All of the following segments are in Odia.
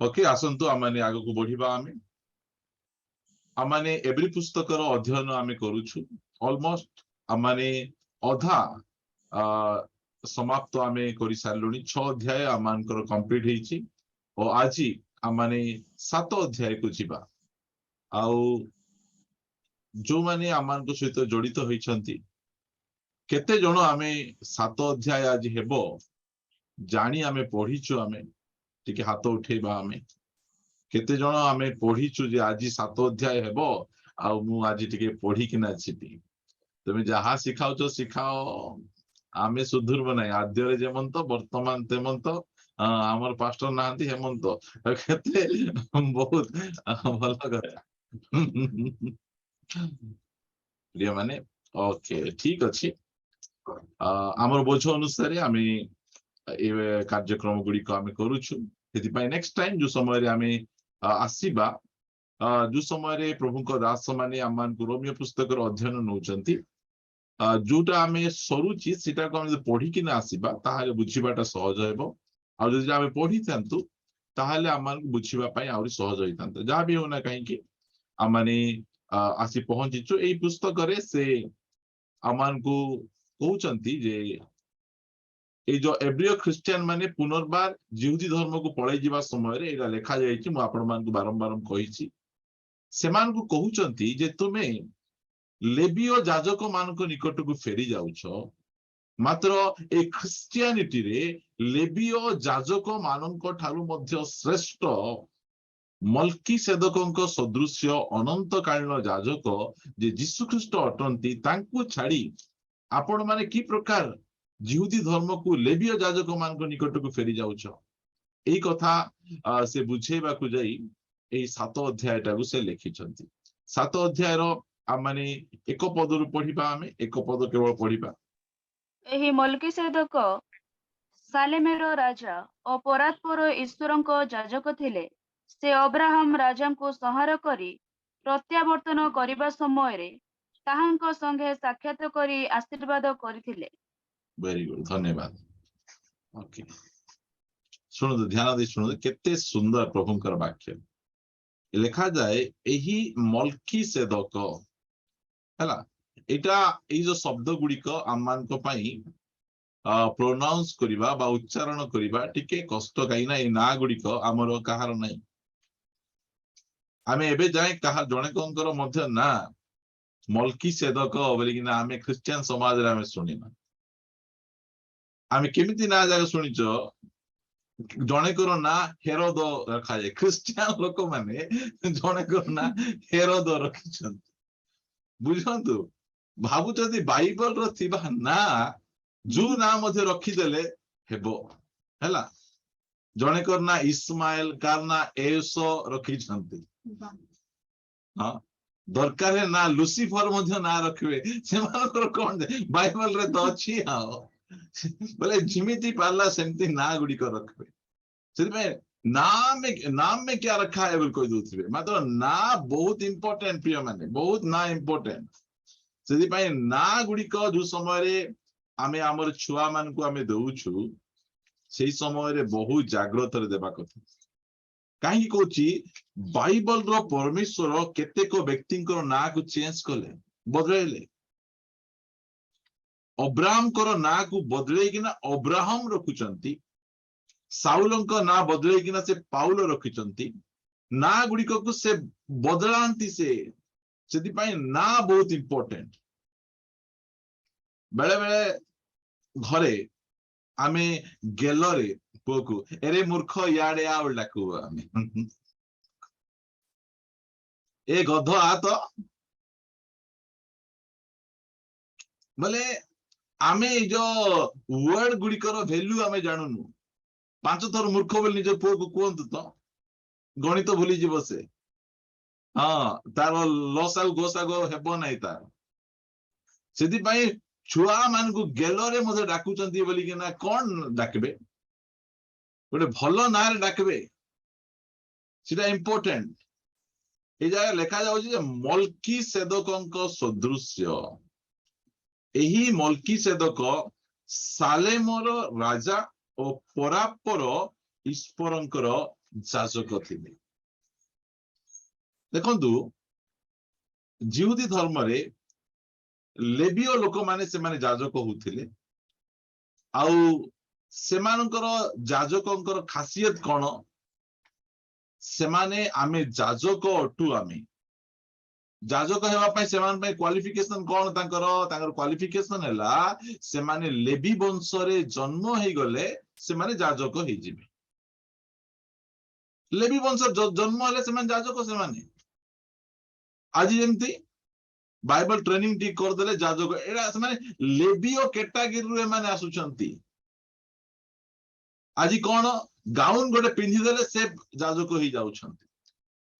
ଓକେ, ଆସନ୍ତୁ ଆମମାନେ ଆଗକୁ ବଢିବା। ଆମମାନେ ଏବ୍ରୀ ପୁସ୍ତକର ଅଧ୍ୟୟନ ଆମେ କରୁଛୁ। ଅଲମୋଷ୍ଟ ଆମମାନେ ଅଧା ସମାପ୍ତ ଆମେ କରିସାରିଲୁଣି। ଛଅ ଅଧ୍ୟାୟ ଆମମାନଙ୍କର କମ୍ପ୍ଲିଟ ହେଇଛି ଓ ଆଜି ଆମମାନେ ସାତ ଅଧ୍ୟାୟକୁ ଯିବା। ଆଉ ଯୋଉମାନେ ଆମମାନଙ୍କ ସହିତ ଜଡିତ ହୋଇଛନ୍ତି, କେତେ ଜଣ ଆମେ ସାତ ଅଧ୍ୟାୟ ଆଜି ହେବ ଜାଣି ଆମେ ପଢିଛୁ? ଆମେ ଟିକେ ହାତ ଉଠେଇବା। ଆମେ କେତେ ଜଣ ଆମେ ପଢିଛୁ ଯେ ଆଜି ସାତ ଅଧ୍ୟାୟ ହେବ ଆଉ ମୁଁ ଆଜି ଟିକେ ପଢିକିନା ଯିବି? ତମେ ଯାହା ଶିଖାଉଛ ଶିଖାଅ, ଆମେ ସୁଧୁରିବ ନାହିଁ। ଆଦ୍ୟରେ ଯେମନ୍ତ, ବର୍ତ୍ତମାନ ତେମନ୍ତ। ଆମର ପାଷ୍ଟର ନାହାନ୍ତି ହେମନ୍ତ। କେତେ ବହୁତ ଭଲ କଥା ପ୍ରିୟମାନେ। ଓକେ, ଠିକ ଅଛି। ଆମର ବୋଝ ଅନୁସାରେ ଆମେ ଏ କାର୍ଯ୍ୟକ୍ରମ ଗୁଡିକ ଆମେ କରୁଛୁ। ସେଥିପାଇଁ ନେକ୍ସଟ ଟାଇମ ଯୋଉ ସମୟରେ ଆମେ ଆସିବା, ଯୋଉ ସମୟରେ ପ୍ରଭୁଙ୍କ ଦାସ ମାନେ ଆମମାନଙ୍କୁ ରୋମୀୟ ପୁସ୍ତକର ଅଧ୍ୟୟନ ନଉଛନ୍ତି, ଯୋଉଟା ଆମେ ସରୁଛି ସେଟାକୁ ଆମେ ଯଦି ପଢିକିନା ଆସିବା, ତାହେଲେ ବୁଝିବାଟା ସହଜ ହେବ। ଆଉ ଯଦି ଆମେ ପଢିଥାନ୍ତୁ, ତାହେଲେ ଆମମାନଙ୍କୁ ବୁଝିବା ପାଇଁ ଆହୁରି ସହଜ ହେଇଥାନ୍ତା। ଯାହା ବି ହଉନା କାହିଁକି, ଆମମାନେ ଆସି ପହଞ୍ଚିଛୁ। ଏଇ ପୁସ୍ତକରେ ସେ ଆମମାନଙ୍କୁ କହୁଛନ୍ତି ଯେ ଏଇ ଯୋଉ ଏବ୍ରିୟ ଖ୍ରୀଷ୍ଟିଆନ ମାନେ ପୁନର୍ବାର ଜିହୁଦୀ ଧର୍ମକୁ ପଳେଇ ଯିବା ସମୟରେ ଏଇଟା ଲେଖା ଯାଇଛି। ମୁଁ ଆପଣମାନଙ୍କୁ ବାରମ୍ବାର କହିଛି। ସେମାନଙ୍କୁ କହୁଛନ୍ତି ଯେ ତୁମେ ଲେବୀୟ ଯାଜକ ମାନଙ୍କ ନିକଟକୁ ଫେରି ଯାଉଛ, ମାତ୍ର ଏ ଖ୍ରୀଷ୍ଟିଆନିଟିରେ ଲେବୀୟ ଯାଜକ ମାନଙ୍କ ଠାରୁ ମଧ୍ୟ ଶ୍ରେଷ୍ଠ ମଲ୍କିସେଦକଙ୍କ ସଦୃଶ୍ୟ ଅନନ୍ତକାଳୀନ ଯାଜକ ଯେ ଯୀଶୁଖ୍ରୀଷ୍ଟ ଅଟନ୍ତି, ତାଙ୍କୁ ଛାଡି ଆପଣ ମାନେ କି ପ୍ରକାର ଜିହୁଦୀ ଧର୍ମକୁ ଲେବୀୟ ଯାଜକ ମାନଙ୍କ ନିକଟକୁ ଫେରି ଯାଉଛ? ଏଇ କଥା ସେ ବୁଝେଇବାକୁ ଯାଇ ଏଇ ସାତ ଅଧ୍ୟାୟଟାକୁ ସେ ଲେଖିଛନ୍ତି। ସାତ ଅଧ୍ୟାୟର ଆମମାନେ ଏକ ପଦରୁ ପଢିବା। ଆମେ ଏକ ପଦ କେବଳ ପଢିବା। ଏହି ମଲ୍କିସେଦକ ସାଲେମେର ରାଜା ଓ ପରାତ୍ପର ଈଶ୍ୱରଙ୍କ ଯାଜକ ଥିଲେ। ସେ ଅବ୍ରାହମ ରାଜାଙ୍କୁ ସଂହାର କରି ପ୍ରତ୍ୟାବର୍ତ୍ତନ କରିବା ସମୟରେ ତାହାଙ୍କ ସଙ୍ଗେ ସାକ୍ଷାତ କରି ଆଶୀର୍ବାଦ କରିଥିଲେ। ଭେରି ଗୁଡ, ଧନ୍ୟବାଦ। ଓକେ, ଶୁଣନ୍ତୁ, ଧ୍ୟାନ ଦେଇ ଶୁଣନ୍ତୁ, କେତେ ସୁନ୍ଦର ପ୍ରଭୁଙ୍କର ବାକ୍ୟ ଲେଖାଯାଏ। ଏହି ମଲ୍କିସେଦକ ହେଲା, ଏଇଟା ଏଇ ଯୋଉ ଶବ୍ଦ ଗୁଡିକ ଆମମାନଙ୍କ ପାଇଁ ପ୍ରୋନାଉନ୍ସ କରିବା ବା ଉଚ୍ଚାରଣ କରିବା ଟିକେ କଷ୍ଟ, କାହିଁକି ନା ଏଇ ନାଁ ଗୁଡିକ ଆମର କାହାର ନାହିଁ। ଆମେ ଏବେ ଯାଏ କାହା ଜଣକଙ୍କର ମଧ୍ୟ ନାଁ ମଲ୍କିସେଦକ ବୋଲିକିନା ଆମେ ଖ୍ରୀଷ୍ଟିଆନ ସମାଜରେ ଆମେ ଶୁଣିନା। ଆମେ କେମିତି ନାଁ ଯାକ ଶୁଣିଛ? ଜଣେକର ନାଁ ହେରୋଦ ରଖାଯାଏ। ଖ୍ରୀଷ୍ଟିଆନ ଲୋକମାନେ ଜଣେକର ନାଁ ହେରୋଦ ରଖିଛନ୍ତି। ବୁଝନ୍ତୁ, ଭାବୁଛନ୍ତି ବାଇବଲର ଥିବା ନାଁ ଯୋଉ ନାଁ ମଧ୍ୟ ରଖିଦେଲେ ହେବ। ହେଲା, ଜଣେକର ନାଁ ଇସମାଏଲ, କାର ନାଁ ଏସ ରଖିଛନ୍ତି। ହଁ, ଦରକାର ନା ଲୁସିଫର ମଧ୍ୟ ନାଁ ରଖିବେ। ସେମାନଙ୍କର କଣ, ବାଇବଲରେ ତ ଅଛି। ଆଉ ବୋଲେ ଯେମିତି ପାରିଲା ସେମିତି ନାଁ ଗୁଡିକ ରଖିବେ। ସେଥିପାଇଁ नाम में नाम में क्या रखा है ବୋଲି କହିଦଉଥିବେ। ମାତ୍ର ନାଁ ବହୁତ ଇମ୍ପୋର୍ଟାଣ୍ଟ ପ୍ରିୟ ମାନେ, ବହୁତ ନାଁ ଇମ୍ପୋର୍ଟାଣ୍ଟ। ସେଥିପାଇଁ ନାଁ ଗୁଡିକ ଯୋଉ ସମୟରେ ଆମେ ଆମର ଛୁଆ ମାନଙ୍କୁ ଆମେ ଦଉଛୁ, ସେଇ ସମୟରେ ବହୁତ ଜାଗ୍ରତରେ ଦେବା କଥା। କାହିଁକି କହୁଛି? ବାଇବଲର ପରମେଶ୍ୱର କେତେକ ବ୍ୟକ୍ତିଙ୍କର ନାଁକୁ ଚେଞ୍ଜ କଲେ, ବଦଳାଇଲେ। ଅବ୍ରାହମଙ୍କର ନାଁକୁ ବଦଳେଇକିନା ଅବ୍ରାହମ ରଖୁଛନ୍ତି। ସାଉଲଙ୍କ ନାଁ ବଦଳେଇକିନା ସେ ପାଉଲ ରଖିଛନ୍ତି। ନାଁ ଗୁଡିକକୁ ସେ ବଦଳାନ୍ତି ସେ। ସେଥିପାଇଁ ନାଁ ବହୁତ ଇମ୍ପୋର୍ଟାଣ୍ଟ। ବେଳେ ବେଳେ ଘରେ ଆମେ ଗେଲରେ ପୁଅକୁ "ଏରେ ମୂର୍ଖ, ଇଆଡେ ଆ" ବୋଲି ଡାକୁ ଆମେ। "ଏ ଗଧ, ଆ ତ" ବୋଲେ ଆମେ ଏଇ ଯୋଉ ୱାର୍ଡ ଗୁଡିକର ଭ୍ୟାଲୁ ଆମେ ଜାଣୁନୁ। ପାଞ୍ଚ ଥର ମୂର୍ଖ ବୋଲି ନିଜ ପୁଅକୁ କୁହନ୍ତୁ ତ, ଗଣିତ ଭୁଲିଯିବ ସେ। ହଁ, ତାର ଲସାଗୁ ଗୋସାଗୁ ହେବ ନାହିଁ ତାର। ସେଥିପାଇଁ ଛୁଆ ମାନଙ୍କୁ ଗେଲରେ ମଧ୍ୟ ଡାକୁଛନ୍ତି ବୋଲିକିନା କଣ ଡାକିବେ? ଗୋଟେ ଭଲ ନାଁରେ ଡାକିବେ, ସେଟା ଇମ୍ପୋର୍ଟାଣ୍ଟ। ଏଇ ଜାଗାରେ ଲେଖା ଯାଉଛି ଯେ ମଲ୍କି ସେଦକଙ୍କ ସଦୃଶ୍ୟ। ଏହି ମଲ୍କି ସେଦକ ସାଲେମର ରାଜା ଓ ପରାପର ଈଶ୍ୱରଙ୍କର ଯାଜକ ଥିଲେ। ଦେଖନ୍ତୁ, ଯିହୁଦୀ ଧର୍ମରେ ଲେବୀୟ ଲୋକମାନେ ସେମାନେ ଯାଜକ ହଉଥିଲେ। ଆଉ ସେମାନଙ୍କର ଯାଜକଙ୍କର ଖାସିୟତ କଣ? ସେମାନେ ଆମେ ଯାଜକ ଅଟୁ। ଆମେ ଯାଜକ ହେବା ପାଇଁ ସେମାନଙ୍କ ପାଇଁ କ୍ୱାଲିଫିକେସନ କଣ ତାଙ୍କର? ତାଙ୍କର କ୍ୱାଲିଫିକେସନ ହେଲା ସେମାନେ ଲେବି ବଂଶରେ ଜନ୍ମ ହେଇଗଲେ ସେମାନେ ଯାଜକ ହେଇଯିବେ। ଲେବି ବଂଶ ଜନ୍ମ ହେଲେ ସେମାନେ ଯାଜକ। ସେମାନେ ଆଜି ଯେମିତି ବାଇବଲ ଟ୍ରେନିଂ ଟିକେ କରିଦେଲେ ଯାଜକ, ଏଇଟା ସେମାନେ ଲେବୀୟ କ୍ୟାଟାଗୋରୀରୁ ଏମାନେ ଆସୁଛନ୍ତି। ଆଜି କଣ ଗାଉନ ଗୋଟେ ପିନ୍ଧିଦେଲେ ସେ ଯାଜକ ହେଇଯାଉଛନ୍ତି।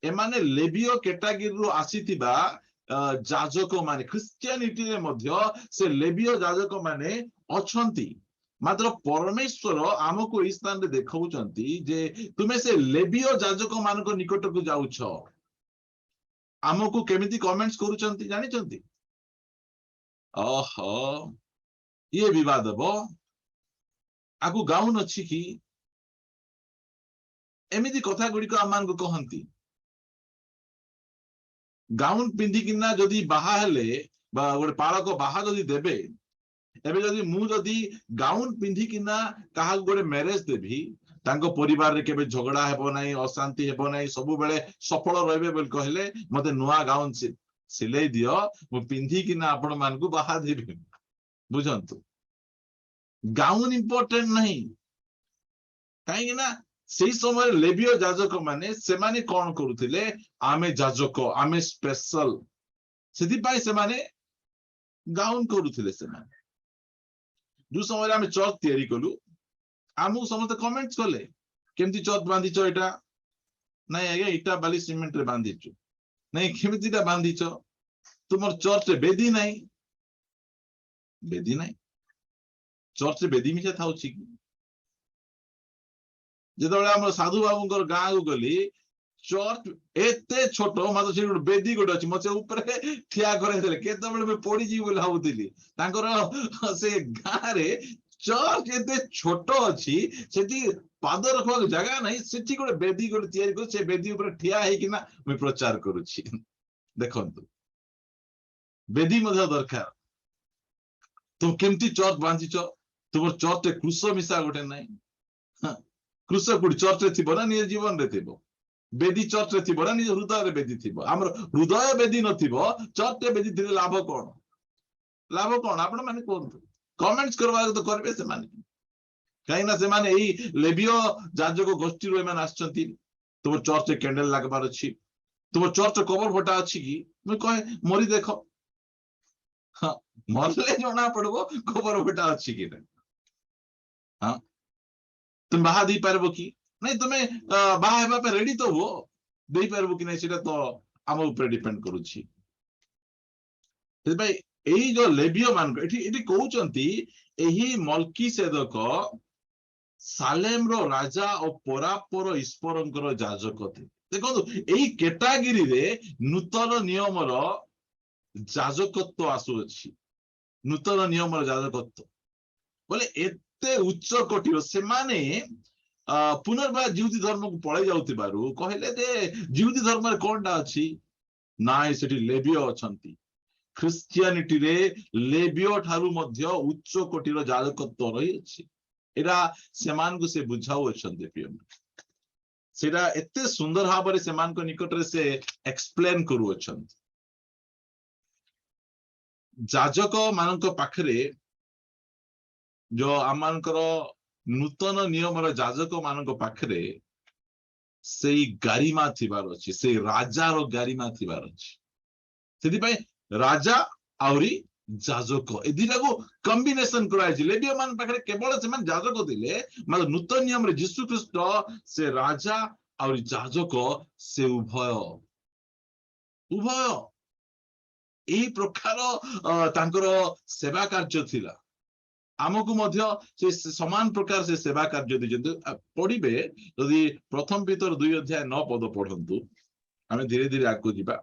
ଏମାନେ ଲେବୀୟ କ୍ୟାଟାଗୋରୀରୁ ଆସିଥିବା ଯାଜକ ମାନେ। ଖ୍ରୀଷ୍ଟିଆନିଟିରେ ମଧ୍ୟ ସେ ଲେବୀୟ ଯାଜକ ମାନେ ଅଛନ୍ତି। ମାତ୍ର ପରମେଶ୍ୱର ଆମକୁ ଏଇ ସ୍ଥାନରେ ଦେଖାଉଛନ୍ତି ଯେ ତୁମେ ସେ ଲେବୀୟ ଯାଜକ ମାନଙ୍କ ନିକଟକୁ ଯାଉଛ। ଆମକୁ କେମିତି କମେଣ୍ଟସ କରୁଛନ୍ତି ଜାଣିଛନ୍ତି? ଓହୋ, ଇଏ ବିବାଦ ହବ, ଆକୁ ଗାଉନ ଅଛି କି? ଏମିତି କଥା ଗୁଡିକ ଆମମାନଙ୍କୁ କହନ୍ତି। ଗାଉନ ପିନ୍ଧିକିନା ଯଦି ବାହା ହେଲେ ବା ଗୋଟେ ପାଳକ ବାହା ଯଦି ଦେବେ, ଏବେ ଯଦି ମୁଁ ଯଦି ଗାଉନ ପିନ୍ଧିକିନା କାହାକୁ ଗୋଟେ ମ୍ୟାରେଜ ଦେବି, ତାଙ୍କ ପରିବାରରେ କେବେ ଝଗଡା ହେବ ନାହିଁ, ଅଶାନ୍ତି ହେବ ନାହିଁ, ସବୁବେଳେ ସଫଳ ରହିବେ ବୋଲି କହିଲେ ମତେ ନୂଆ ଗାଉନ ସିଲେଇ ଦିଅ, ମୁଁ ପିନ୍ଧିକିନା ଆପଣ ମାନଙ୍କୁ ବାହା ଦେବି। ବୁଝନ୍ତୁ, ଗାଉନ ଇମ୍ପୋର୍ଟାଣ୍ଟ ନାହିଁ। କାହିଁକି ନା ସେଇ ସମୟରେ ଲେବୀୟ ଯାଜକ ମାନେ ସେମାନେ କଣ କରୁଥିଲେ? ଆମେ ଯାଜକ, ଆମେ ସ୍ପେଶାଲ, ସେଥିପାଇଁ ସେମାନେ ଗାଉନ କରୁଥିଲେ। ସେମାନେ ଯୋଉ ସମୟରେ ଆମେ ଚର୍ଚ୍ଚ ତିଆରି କଲୁ, ଆମକୁ ସମସ୍ତେ କମେଣ୍ଟ କଲେ, କେମିତି ଚର୍ଚ୍ଚ ବାନ୍ଧିଛ ଏଇଟା? ନାଇଁ ଆଜ୍ଞା, ଇଟା ବାଲି ସିମେଣ୍ଟରେ ବାନ୍ଧିଛୁ। ନାଇଁ, କେମିତି ଏଟା ବାନ୍ଧିଛ? ତୁମର ଚର୍ଚ୍ଚରେ ବେଦୀ ନାହିଁ। ବେଦୀ ନାହିଁ? ଚର୍ଚ୍ଚରେ ବେଦୀ ମିଶା ଥାଉଛି କି? ଯେତେବେଳେ ଆମର ସାଧୁ ବାବୁଙ୍କର ଗାଁକୁ ଗଲି, ଚର୍ଚ୍ଚ ଏତେ ଛୋଟ, ମାତ୍ର ସେଠି ଗୋଟେ ବେଦୀ ଗୋଟେ ଅଛି, ମତେ ଉପରେ ଠିଆ କରେଇଦେଲେ, କେତେବେଳେ ମୁଁ ପଡିଯିବି ବୋଲି ଭାବୁଥିଲି। ତାଙ୍କର ସେ ଗାଁରେ ଚର୍ଚ୍ଚ ଏତେ ଛୋଟ ଅଛି, ସେଠି ପାଦ ରଖିବାକୁ ଜାଗା ନାହିଁ, ସେଠି ଗୋଟେ ବେଦୀ ଗୋଟେ ତିଆରି କରି ସେ ବେଦୀ ଉପରେ ଠିଆ ହେଇକିନା ମୁଁ ପ୍ରଚାର କରୁଛି। ଦେଖନ୍ତୁ, ବେଦୀ ମଧ୍ୟ ଦରକାର। ତୁମ କେମିତି ଚର୍ଚ୍ଚ ବାନ୍ଧିଛ? ତୁମର ଚର୍ଚ୍ଚରେ କ୍ରୁଶ ମିଶା ଗୋଟେ ନାହିଁ। କ୍ରୁଶ କୋଉଠି ଚର୍ଚ୍ଚରେ ଥିବ ନା ନିଜ ଜୀବନରେ ଥିବ? ବେଦୀ ଚର୍ଚ୍ଚରେ ଥିବ ନା ନିଜ ହୃଦୟରେ ବେଦୀ ଥିବ? ଆମର ହୃଦୟ ବେଦୀ ନଥିବ, ଚର୍ଚ୍ଚରେ ବେଦୀ ଥିଲେ ଲାଭ କଣ? ଲାଭ କଣ ଆପଣ ମାନେ କୁହନ୍ତୁ? କମେଣ୍ଟସ କରିବାକୁ ତ କରିବେ ସେମାନେ, କାହିଁକି ନା ସେମାନେ ଏଇ ଲେବୀୟ ଯାଜକ ଗୋଷ୍ଠୀରୁ ଏମାନେ ଆସିଛନ୍ତି। ତୁମ ଚର୍ଚ୍ଚରେ କ୍ୟାଣ୍ଡେଲ ଲାଗବାର ଅଛି, ତୁମ ଚର୍ଚ୍ଚ କବର ଫଟା ଅଛି କି? ମୁଁ କହେ ମରି ଦେଖ, ହଁ, ମରିଲେ ଜଣା ପଡିବ କବର ଫଟା ଅଛି କି ନାଇଁ। ହଁ, ତୁମେ ବାହା ଦେଇପାରିବ କି ନାଇଁ? ତୁମେ ବାହା ହେବା ପାଇଁ ରେଡି ତ ହୁଅ, ଦେଇପାରିବ କି ନାଇଁ ସେଇଟା ତ ଆମ ଉପରେ ଡିପେଣ୍ଡ କରୁଛି। ସେଥିପାଇଁ ଏଇ ଯୋଉ ଲେବୀୟ ମାନଙ୍କ ଏଠି ଏଠି କହୁଛନ୍ତି, ଏହି ମଲ୍କିସେଦକ ସାଲେମର ରାଜା ଓ ପରାପର ଈଶ୍ୱରଙ୍କର ଯାଜକ ଥିଲେ। ଦେଖନ୍ତୁ, ଏଇ କ୍ୟାଟାଗୋରୀରେ ନୂତନ ନିୟମର ଯାଜକତ୍ୱ ଆସୁଅଛି। ନୂତନ ନିୟମର ଯାଜକତ୍ୱ ବୋଲେ ଏତେ ଉଚ୍ଚ କୋଟିର। ସେମାନେ ପୁନର୍ବାର ଯିହୁଦୀ ଧର୍ମକୁ ପଳେଇ ଯାଉଥିବାରୁ କହିଲେ ଯେ ଯିହୁଦୀ ଧର୍ମରେ କଣଟା ଅଛି? ନାଇଁ, ସେଠି ଲେବୀୟ ଅଛନ୍ତି। ଖ୍ରୀଷ୍ଟିଆନିଟିରେ ଲେବୀୟ ଠାରୁ ମଧ୍ୟ ଉଚ୍ଚ କୋଟିର ଯାଜକତ୍ୱ ରହିଅଛି। ଏଇଟା ସେମାନଙ୍କୁ ସେ ବୁଝାଉଅଛନ୍ତି ପ୍ରିୟ। ସେଇଟା ଏତେ ସୁନ୍ଦର ଭାବରେ ସେମାନଙ୍କ ନିକଟରେ ସେ ଏକ୍ସପ୍ଲେନ କରୁଅଛନ୍ତି। ଯାଜକ ମାନଙ୍କ ପାଖରେ ଯୋଉ ଆମମାନଙ୍କର ନୂତନ ନିୟମର ଯାଜକ ମାନଙ୍କ ପାଖରେ ସେଇ ଗାରିମା ଥିବାର ଅଛି, ସେଇ ରାଜାର ଗାରିମା ଥିବାର ଅଛି। ସେଥିପାଇଁ ରାଜା ଆହୁରି ଯାଜକ ଏ ଦିଟାକୁ କମ୍ବିନେସନ କରାଯାଇଛି। ଲେବୀୟ ମାନଙ୍କ ପାଖରେ କେବଳ ସେମାନେ ଯାଜକ ଥିଲେ, ମାତ୍ର ନୂତନ ନିୟମରେ ଯୀଶୁ ଖ୍ରୀଷ୍ଟ ସେ ରାଜା ଆହୁରି ଯାଜକ, ସେ ଉଭୟ ଉଭୟ ଏଇ ପ୍ରକାର ତାଙ୍କର ସେବା କାର୍ଯ୍ୟ ଥିଲା। ଆମକୁ ମଧ୍ୟ ସେ ସମାନ ପ୍ରକାର ସେ ସେବା କାର୍ଯ୍ୟ ଦେଇଛନ୍ତି। ପଢିବେ ଯଦି ପ୍ରଥମ ପିତର 2 ଅଧ୍ୟାୟ 9 ପଦ ପଢନ୍ତୁ, ଆମେ ଧୀରେ ଧୀରେ ଆଗକୁ ଯିବା।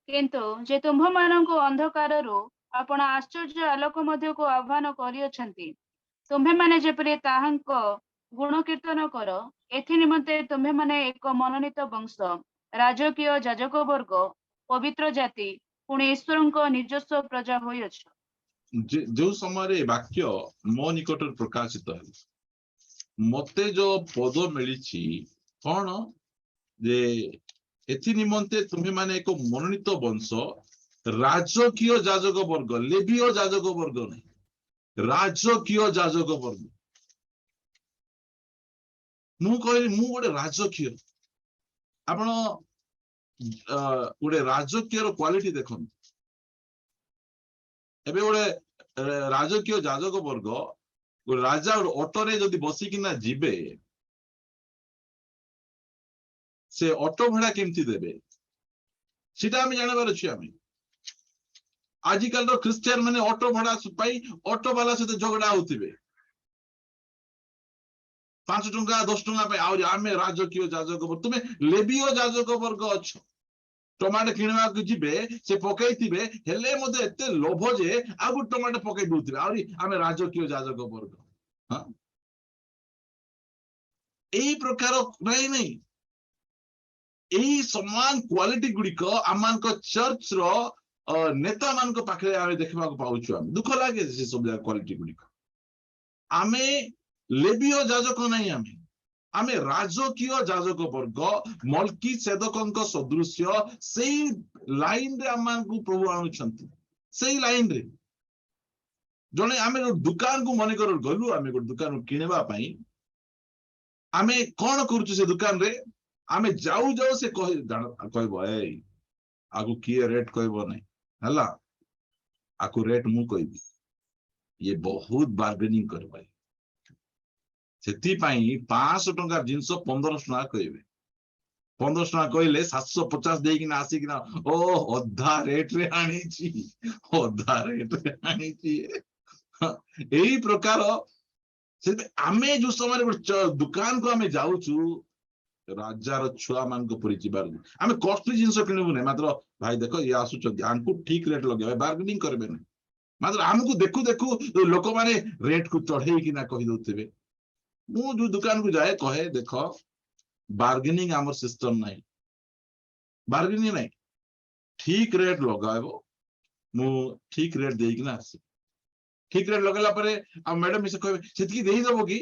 କିନ୍ତୁ ଯେ ତୁମ୍ଭମାନଙ୍କୁ ଅନ୍ଧକାରରୁ ଆପଣ ଆଶ୍ଚର୍ଯ୍ୟ ଆଲୋକ ମଧ୍ୟକୁ ଆହ୍ୱାନ କରିଅଛନ୍ତି, ତୁମ୍ଭେମାନେ ଯେପରି ତାହାଙ୍କ ଗୁଣ କୀର୍ତ୍ତନ କର, ଏଥି ନିମନ୍ତେ ତୁମ୍ଭେମାନେ ଏକ ମନୋନୀତ ବଂଶ, ରାଜକୀୟ ଯାଜକ ବର୍ଗ, ପବିତ୍ର ଜାତି, ପୁଣି ଈଶ୍ୱରଙ୍କ ନିଜସ୍ୱ ପ୍ରଜା ହୋଇଅଛ। ଯୋଉ ସମୟରେ ଏ ବାକ୍ୟ ମୋ ନିକଟରେ ପ୍ରକାଶିତ ହେଲା, ମତେ ଯୋଉ ପଦ ମିଳିଛି କଣ ଯେ ଏଥି ନିମନ୍ତେ ତୁମେମାନେ ଏକ ମନୋନୀତ ବଂଶ, ରାଜକୀୟ ଯାଜକ ବର୍ଗ, ଲେବୀୟ ଯାଜକ ବର୍ଗ ନାହିଁ, ରାଜକୀୟ ଯାଜକ ବର୍ଗ। ମୁଁ କହିଲି, ମୁଁ ଗୋଟେ ରାଜକୀୟ। ଆପଣ ଗୋଟେ ରାଜକୀୟର କ୍ୱାଲିଟି ଦେଖନ୍ତୁ। ଏବେ ଗୋଟେ ରାଜକୀୟ ଯାଜକ ବର୍ଗ, ଗୋଟେ ରାଜା ଗୋଟେ ଅଟୋରେ ଯଦି ବସିକିନା ଯିବେ, ସେ ଅଟୋ ଭଡା କେମିତି ଦେବେ, ସେଟା ଆମେ ଜାଣିବାର ଅଛି। ଆମେ ଆଜିକାଲିର ଖ୍ରୀଷ୍ଟିଆନ ମାନେ ଅଟୋ ଭଡା ପାଇଁ ଅଟୋ ବାଲା ସହିତ ଝଗଡା ହଉଥିବେ, 5 ଟଙ୍କା 10 ଟଙ୍କା ପାଇଁ। ଆହୁରି ଆମେ ରାଜକୀୟ ଯାଜକ ବର୍ଗ, ତୁମେ ଲେବୀୟ ଯାଜକ ବର୍ଗ ଅଛ। ଟମାଟୋ କିଣିବାକୁ ଯିବେ, ସେ ପକେଇଥିବେ, ହେଲେ ମଧ୍ୟ ଏତେ ଲୋଭ ଯେ ଆଉ ଗୋଟେ ଟମାଟୋ ପକେଇ ଦଉଥିବେ। ଆହୁରି ଆମେ ରାଜକୀୟ ଯାଜକ ବର୍ଗ। ହଁ, ଏଇ ପ୍ରକାର ନାଇଁ ନାଇଁ, ଏଇ ସମାନ କ୍ୱାଲିଟି ଗୁଡିକ ଆମମାନଙ୍କ ଚର୍ଚ୍ଚର ନେତା ମାନଙ୍କ ପାଖରେ ଆମେ ଦେଖିବାକୁ ପାଉଛୁ। ଆମେ ଦୁଃଖ ଲାଗେ ସେ ସବୁ କ୍ୱାଲିଟି ଗୁଡିକ। ଆମେ ଲେବୀୟ ଯାଜକ ନାହିଁ, ଆମେ ରାଜକୀୟ ଯାଜକ ବର୍ଗ, ମଲ୍କି ସେଦକଙ୍କ ସଦୃଶ୍ୟ। ସେଇ ଲାଇନରେ ଆମମାନଙ୍କୁ ପ୍ରଭୁ ଆଣୁଛନ୍ତି। ସେଇ ଲାଇନରେ ଜଣେ, ଆମେ ଗୋଟେ ଦୋକାନକୁ ମନେକର ଗଲୁ, ଆମେ ଗୋଟେ ଦୋକାନକୁ କିଣିବା ପାଇଁ, ଆମେ କଣ କରୁଛୁ? ସେ ଦୋକାନରେ ଆମେ ଯାଉ ଯାଉ ସେ କହିବ, "ଏଇ, ଆକୁ କିଏ ରେଟ୍ କହିବ ନାହିଁ, ହେଲା? ଆକୁ ରେଟ୍ ମୁଁ କହିବି। ଇଏ ବହୁତ ବାର୍ଗେନିଂ କରିବ।" ସେଥିପାଇଁ 500 ଟଙ୍କା ଜିନିଷ 1500 ଟଙ୍କା କହିବେ। 1500 ଟଙ୍କା କହିଲେ 750 ଦେଇକିନା ଆସିକିନା, "ଓ, ଅଧା ରେଟ୍ ରେ ଆଣିଛି, ଅଧା ରେଟ୍ ରେ ଆଣିଛି।" ଏଇ ପ୍ରକାର। ସେଥିପାଇଁ ଆମେ ଯୋଉ ସମୟରେ ଗୋଟେ ଦୋକାନକୁ ଆମେ ଯାଉଛୁ, ରାଜାର ଛୁଆ ମାନଙ୍କ ପରି ଯିବାର। ଆମେ କଷ୍ଟଲି ଜିନିଷ କିଣିବୁ ନାହିଁ, ମାତ୍ର ଭାଇ ଦେଖ, ଇଏ ଆସୁଛନ୍ତି, ଆଙ୍କୁ ଠିକ ରେଟ୍ ଲଗେଇବା, ବାର୍ଗେନିଂ କରିବେ ନାହିଁ। ମାତ୍ର ଆମକୁ ଦେଖୁ ଦେଖୁ ଲୋକମାନେ ରେଟ୍ କୁ ଚଢେଇକିନା କହିଦଉଥିବେ। ମୁଁ ଯୋଉ ଦୋକାନକୁ ଯାଏ, କହେ, "ଦେଖ, ବାର୍ଗେନିଂ ଆମର ସିଷ୍ଟମ ନାହିଁ, ବାର୍ଗେନିଂ ନାହିଁ। ଠିକ ରେଟ୍ ଲଗାଇବ, ମୁଁ ଠିକ ରେଟ୍ ଦେଇକିନା ଆସିବି।" ଠିକ ରେଟ୍ ଲଗେଇଲା ପରେ ଆଉ ମ୍ୟାଡମ ସେ କହିବେ, "ସେତିକି ଦେଇଦବ କି?"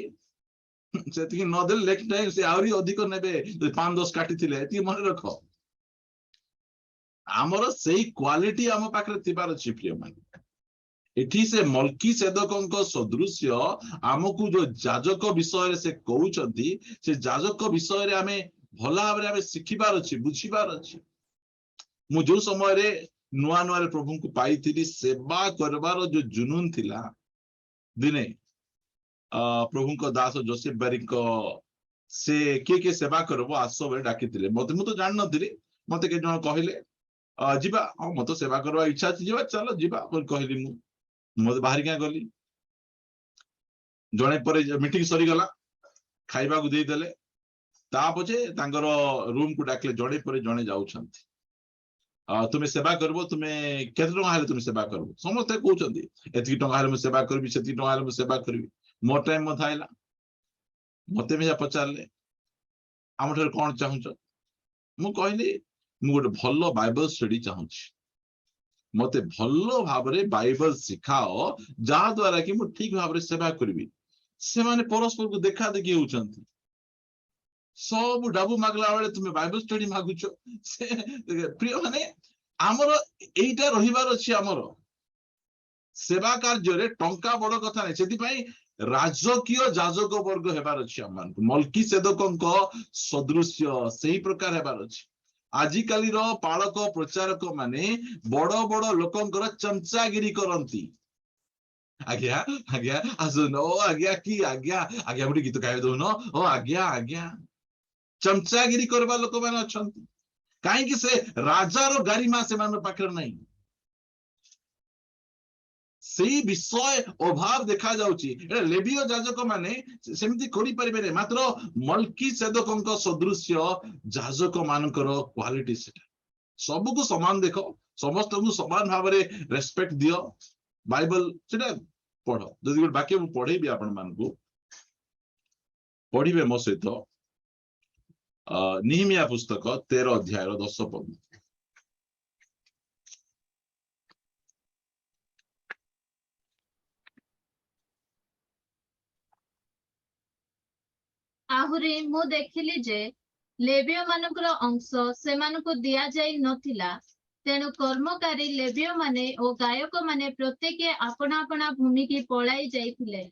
ସେତିକି ନଦେଲେ ନେକ୍ସଟ ଟାଇମ ସେ ଆହୁରି ଅଧିକ ନେବେ, ଯଦି 5 10 କାଟିଥିଲେ। ଏତିକି ମନେ ରଖ। ଆମର ସେଇ କ୍ୱାଲିଟି ଆମ ପାଖରେ ଥିବାର ଅଛି, ପ୍ରିୟ ମାନେ। ଏଠି ସେ ମଲ୍କି ସେଦକଙ୍କ ସଦୃଶ୍ୟ ଆମକୁ ଯୋଉ ଯାଜକ ବିଷୟରେ ସେ କହୁଛନ୍ତି, ସେ ଯାଜକ ବିଷୟରେ ଆମେ ଭଲ ଭାବରେ ଆମେ ଶିଖିବାର ଅଛି, ବୁଝିବାର ଅଛି। ମୁଁ ଯୋଉ ସମୟରେ ନୂଆ ନୂଆରେ ପ୍ରଭୁଙ୍କୁ ପାଇଥିଲି, ସେବା କରିବାର ଯୋଉ ଜୁନୁନ ଥିଲା, ଦିନେ ପ୍ରଭୁଙ୍କ ଦାସ ଜୋସେଫ ବାରିଙ୍କ ସେ କିଏ କିଏ ସେବା କରିବ ଆସ ବୋଲି ଡାକିଥିଲେ ମତେ। ମୁଁ ତ ଜାଣିନଥିଲି। ମତେ କେତେ ଜଣ କହିଲେ, "ଯିବା।" "ହଁ, ମତେ ସେବା କରିବା ଇଚ୍ଛା ଅଛି, ଯିବା, ଚାଲ ଯିବା" ବୋଲି କହିଲି ମୁଁ। ମତେ ବାହାରିକା ଗଲି। ଜଣେ ପରେ ମିଟିଂ ସରିଗଲା, ଖାଇବାକୁ ଦେଇଦେଲେ। ତା ପଛେ ତାଙ୍କର ରୁମକୁ ଡାକିଲେ। ଜଣେ ପରେ ଜଣେ ଯାଉଛନ୍ତି। "ତୁମେ ସେବା କରିବ, ତୁମେ କେତେ ଟଙ୍କା ହେଲେ ତୁମେ ସେବା କରିବ?" ସମସ୍ତେ କହୁଛନ୍ତି, "ଏତିକି ଟଙ୍କା ହେଲେ ମୁଁ ସେବା କରିବି, ସେତିକି ଟଙ୍କା ହେଲେ ମୁଁ ସେବା କରିବି।" ମୋ ଟାଇମ ମଧ୍ୟ ଆଇଲା। ମତେ ବି ପଚାରିଲେ, "ଆମ ଠାରୁ କଣ ଚାହୁଁଛ?" ମୁଁ କହିଲି, "ମୁଁ ଗୋଟେ ଭଲ ବାଇବଲ ଷ୍ଟଡି ଚାହୁଁଛି। ମତେ ଭଲ ଭାବରେ ବାଇବଲ ଶିଖାଅ, ଯାହା ଦ୍ଵାରା କି ମୁଁ ଠିକ ଭାବରେ ସେବା କରିବି।" ସେମାନେ ପରସ୍ପରକୁ ଦେଖା ଦେଖି ହଉଛନ୍ତି। ସବୁ ଡାବୁ ମାଗିଲା ବେଳେ ତୁମେ ବାଇବଲ ଷ୍ଟଡି ମାଗୁଛ? ସେ ପ୍ରିୟ ମାନେ, ଆମର ଏଇଟା ରହିବାର ଅଛି। ଆମର ସେବା କାର୍ଯ୍ୟରେ ଟଙ୍କା ବଡ କଥା ନାହିଁ। ସେଥିପାଇଁ ରାଜକୀୟ ଯାଜକ ବର୍ଗ ହେବାର ଅଛି ଆମମାନଙ୍କୁ। ମଲ୍କି ସେଦକଙ୍କ ସଦୃଶ୍ୟ ସେଇ ପ୍ରକାର ହେବାର ଅଛି। ଆଜିକାଲିର ପାଳକ ପ୍ରଚାରକ ମାନେ ବଡ ବଡ ଲୋକଙ୍କର ଚମଚାଗିରି କରନ୍ତି। "ଆଜ୍ଞା, ଆଜ୍ଞା, ଆସୁନ। ଓ ଆଜ୍ଞା, କି ଆଜ୍ଞା, ଆଜ୍ଞା, ଗୋଟେ ଗୀତ ଗାଇ ଦଉନ। ଓ ଆଜ୍ଞା, ଆଜ୍ଞା।" ଚମଚାଗିରି କରିବା ଲୋକମାନେ ଅଛନ୍ତି। କାହିଁକି? ସେ ରାଜାର ଗାରିମା ସେମାନଙ୍କ ପାଖରେ ନାହିଁ। ସେଇ ବିଷୟ ଅଭାବ ଦେଖାଯାଉଛି। ଏଟା ଲେବୀୟ ଯାଜକ ମାନେ ସେମିତି କରିପାରିବେନି, ମାତ୍ର ମଲ୍କି ସେଦକଙ୍କ ସଦୃଶ୍ୟ ଯାଜକ ମାନଙ୍କର କ୍ୱାଲିଟି ସେଟା। ସବୁକୁ ସମାନ ଦେଖ, ସମସ୍ତଙ୍କୁ ସମାନ ଭାବରେ ରେସପେକ୍ଟ ଦିଅ। ବାଇବଲ ସେଟା। ପଢ। ଯଦି ଗୋଟେ ବାକ୍ୟ ମୁଁ ପଢେଇବି ଆପଣ ମାନଙ୍କୁ, ପଢିବେ ମୋ ସହିତ। ନିହିମିଆ ପୁସ୍ତକ 13 ଅଧ୍ୟାୟର 10 ପଦ। ଆହୁରି ମୁଁ ଦେଖିଲି ଯେ ଲେବୀୟମାନଙ୍କର ଅଂଶ ସେମାନଙ୍କୁ ଦିଆଯାଇ ନଥିଲା, ତେଣୁ କର୍ମକାରୀ ଲେବୀୟମାନେ ଓ ଗାୟକମାନେ ପ୍ରତ୍ୟେକେ ଆପଣା ଆପଣା ଭୂମିକି ପଳାଇ ଯାଇଥିଲେ।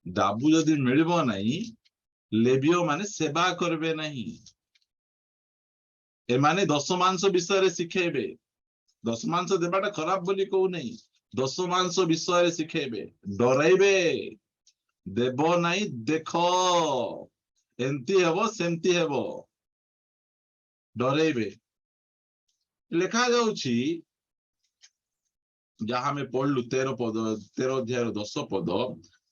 ଦାବୁ ଯଦି ମିଳିବ ନାହିଁ, ଲେବୀୟ ମାନେ ସେବା କରିବେ ନାହିଁ। ଏମାନେ ଦଶମାଂଶ ବିଷୟରେ ଶିଖେଇବେ। ଦଶମାଂଶ ଦେବାଟା ଖରାପ ବୋଲି କହୁନାହିଁ, ଦଶମାଂଶ ବିଷୟରେ ଶିଖେଇବେ, ଡରାଇବେ, ଦେବ ନାହିଁ ଦେଖ ଏମିତି ହେବ ସେମିତି ହେବ, ଡରେଇବେ। ଲେଖା ଯାଉଛି ଯାହା ଆମେ ପଢିଲୁ 13 ପଦ, 13 ଅଧ୍ୟାୟର 10 ପଦ।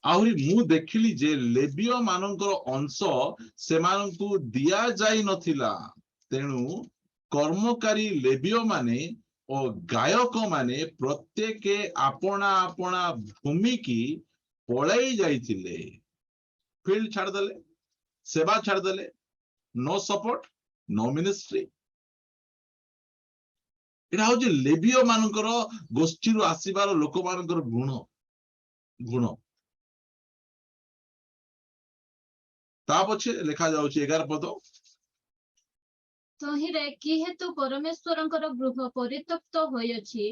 ଆହୁରି ମୁଁ ଦେଖିଲି ଯେ ଲେବୀୟ ମାନଙ୍କର ଅଂଶ ସେମାନଙ୍କୁ ଦିଆଯାଇ ନଥିଲା, ତେଣୁ କର୍ମକାରୀ ଲେବୀୟ ମାନେ ଓ ଗାୟକ ମାନେ ପ୍ରତ୍ୟେକେ ଆପଣା ଆପଣା ଭୂମିକି ପଳାଇ ଯାଇଥିଲେ। ଫିଲ୍ଡ ଛାଡ଼ିଦେଲେ, ସେବା ଛାଡ଼ିଦେଲେ, ନୋ ସପୋର୍ଟ, ନୋ ମିନିଷ୍ଟ୍ରି। ଏଇଟା ହଉଛି ଲେବୀୟ ମାନଙ୍କର ଗୋଷ୍ଠୀରୁ ଆସିବାର ଲୋକମାନଙ୍କର ଗୁଣ। ତା ପଛେ ଲେଖା ଯାଉଛି 11 ପଦ। ତହିଁରେ କି ହେତୁ ପରମେଶ୍ୱରଙ୍କର ଗୃହ ପରିତ୍ୟକ୍ତ ହୋଇଅଛି,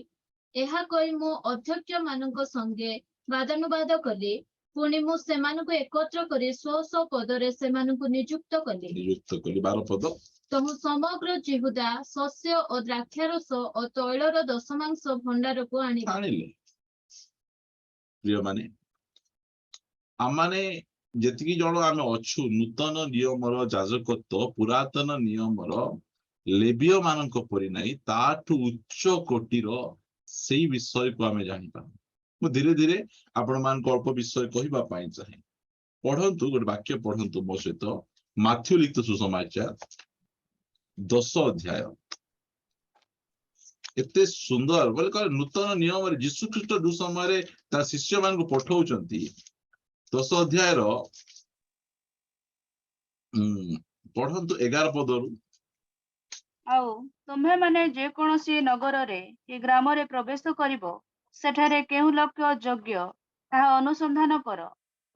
ଏହା କହି ମୁଁ ଅଧ୍ୟକ୍ଷ ମାନଙ୍କ ସଙ୍ଗେ ବାଦାନୁବାଦ କଲି। ପୁଣି ମୁଁ ସେମାନଙ୍କୁ ଏକତ୍ର କରି ସ୍ୱ ସ୍ୱ ପଦରେ ସେମାନଙ୍କୁ ନିଯୁକ୍ତ କଲି। ନିଯୁକ୍ତ କଲି। 12 ପଦ। ତହୁଁ ସମଗ୍ର ଯିହୁଦା ଶସ୍ୟ ଓ ଦ୍ରାକ୍ଷାରସ ଓ ତୈଳର ଦଶମାଂଶ ଭଣ୍ଡାରକୁ ଆଣିଲେ। ଆଣିଲେ। ପ୍ରିୟମାନେ, ଆମମାନେ ଯେତିକି ଜଣ ଆମେ ଅଛୁ ନୂତନ ନିୟମର ଯାଜକତ୍ୱ ପୁରାତନ ନିୟମର ଲେବୀୟ ମାନଙ୍କ ପରି ନାହିଁ, ତାଠୁ ଉଚ୍ଚ କୋଟିର ସେଇ ବିଷୟକୁ ଆମେ ଜାଣିପାରୁ। ମୁଁ ଧୀରେ ଧୀରେ ଆପଣମାନଙ୍କୁ ଅଳ୍ପ ବିଷୟ କହିବା ପାଇଁ ଚାହେଁ। ପଢନ୍ତୁ, ଗୋଟେ ବାକ୍ୟ ପଢନ୍ତୁ ମୋ ସହିତ। ମାଥ୍ୟୁ ଲିଖିତ ସୁସମାଚାର 10 ଅଧ୍ୟାୟ। ଏତେ ସୁନ୍ଦର ବୋଲେ କହିଲେ ନୂତନ ନିୟମରେ ଯୀଶୁ ଖ୍ରୀଷ୍ଟ ଯୋଉ ସମୟରେ ତା ଶିଷ୍ୟମାନଙ୍କୁ ପଠଉଛନ୍ତି, 10 ଅଧ୍ୟାୟର ପଢନ୍ତୁ 11 ପଦରୁ। ଆଉ ତୁମ୍ଭେମାନେ ଯେକୌଣସି ନଗରରେ କି ଗ୍ରାମରେ ପ୍ରବେଶ କରିବ, ସେଠାରେ କେଉଁ ଲୋକ ଯୋଗ୍ୟ ତାହା ଅନୁସନ୍ଧାନ କର,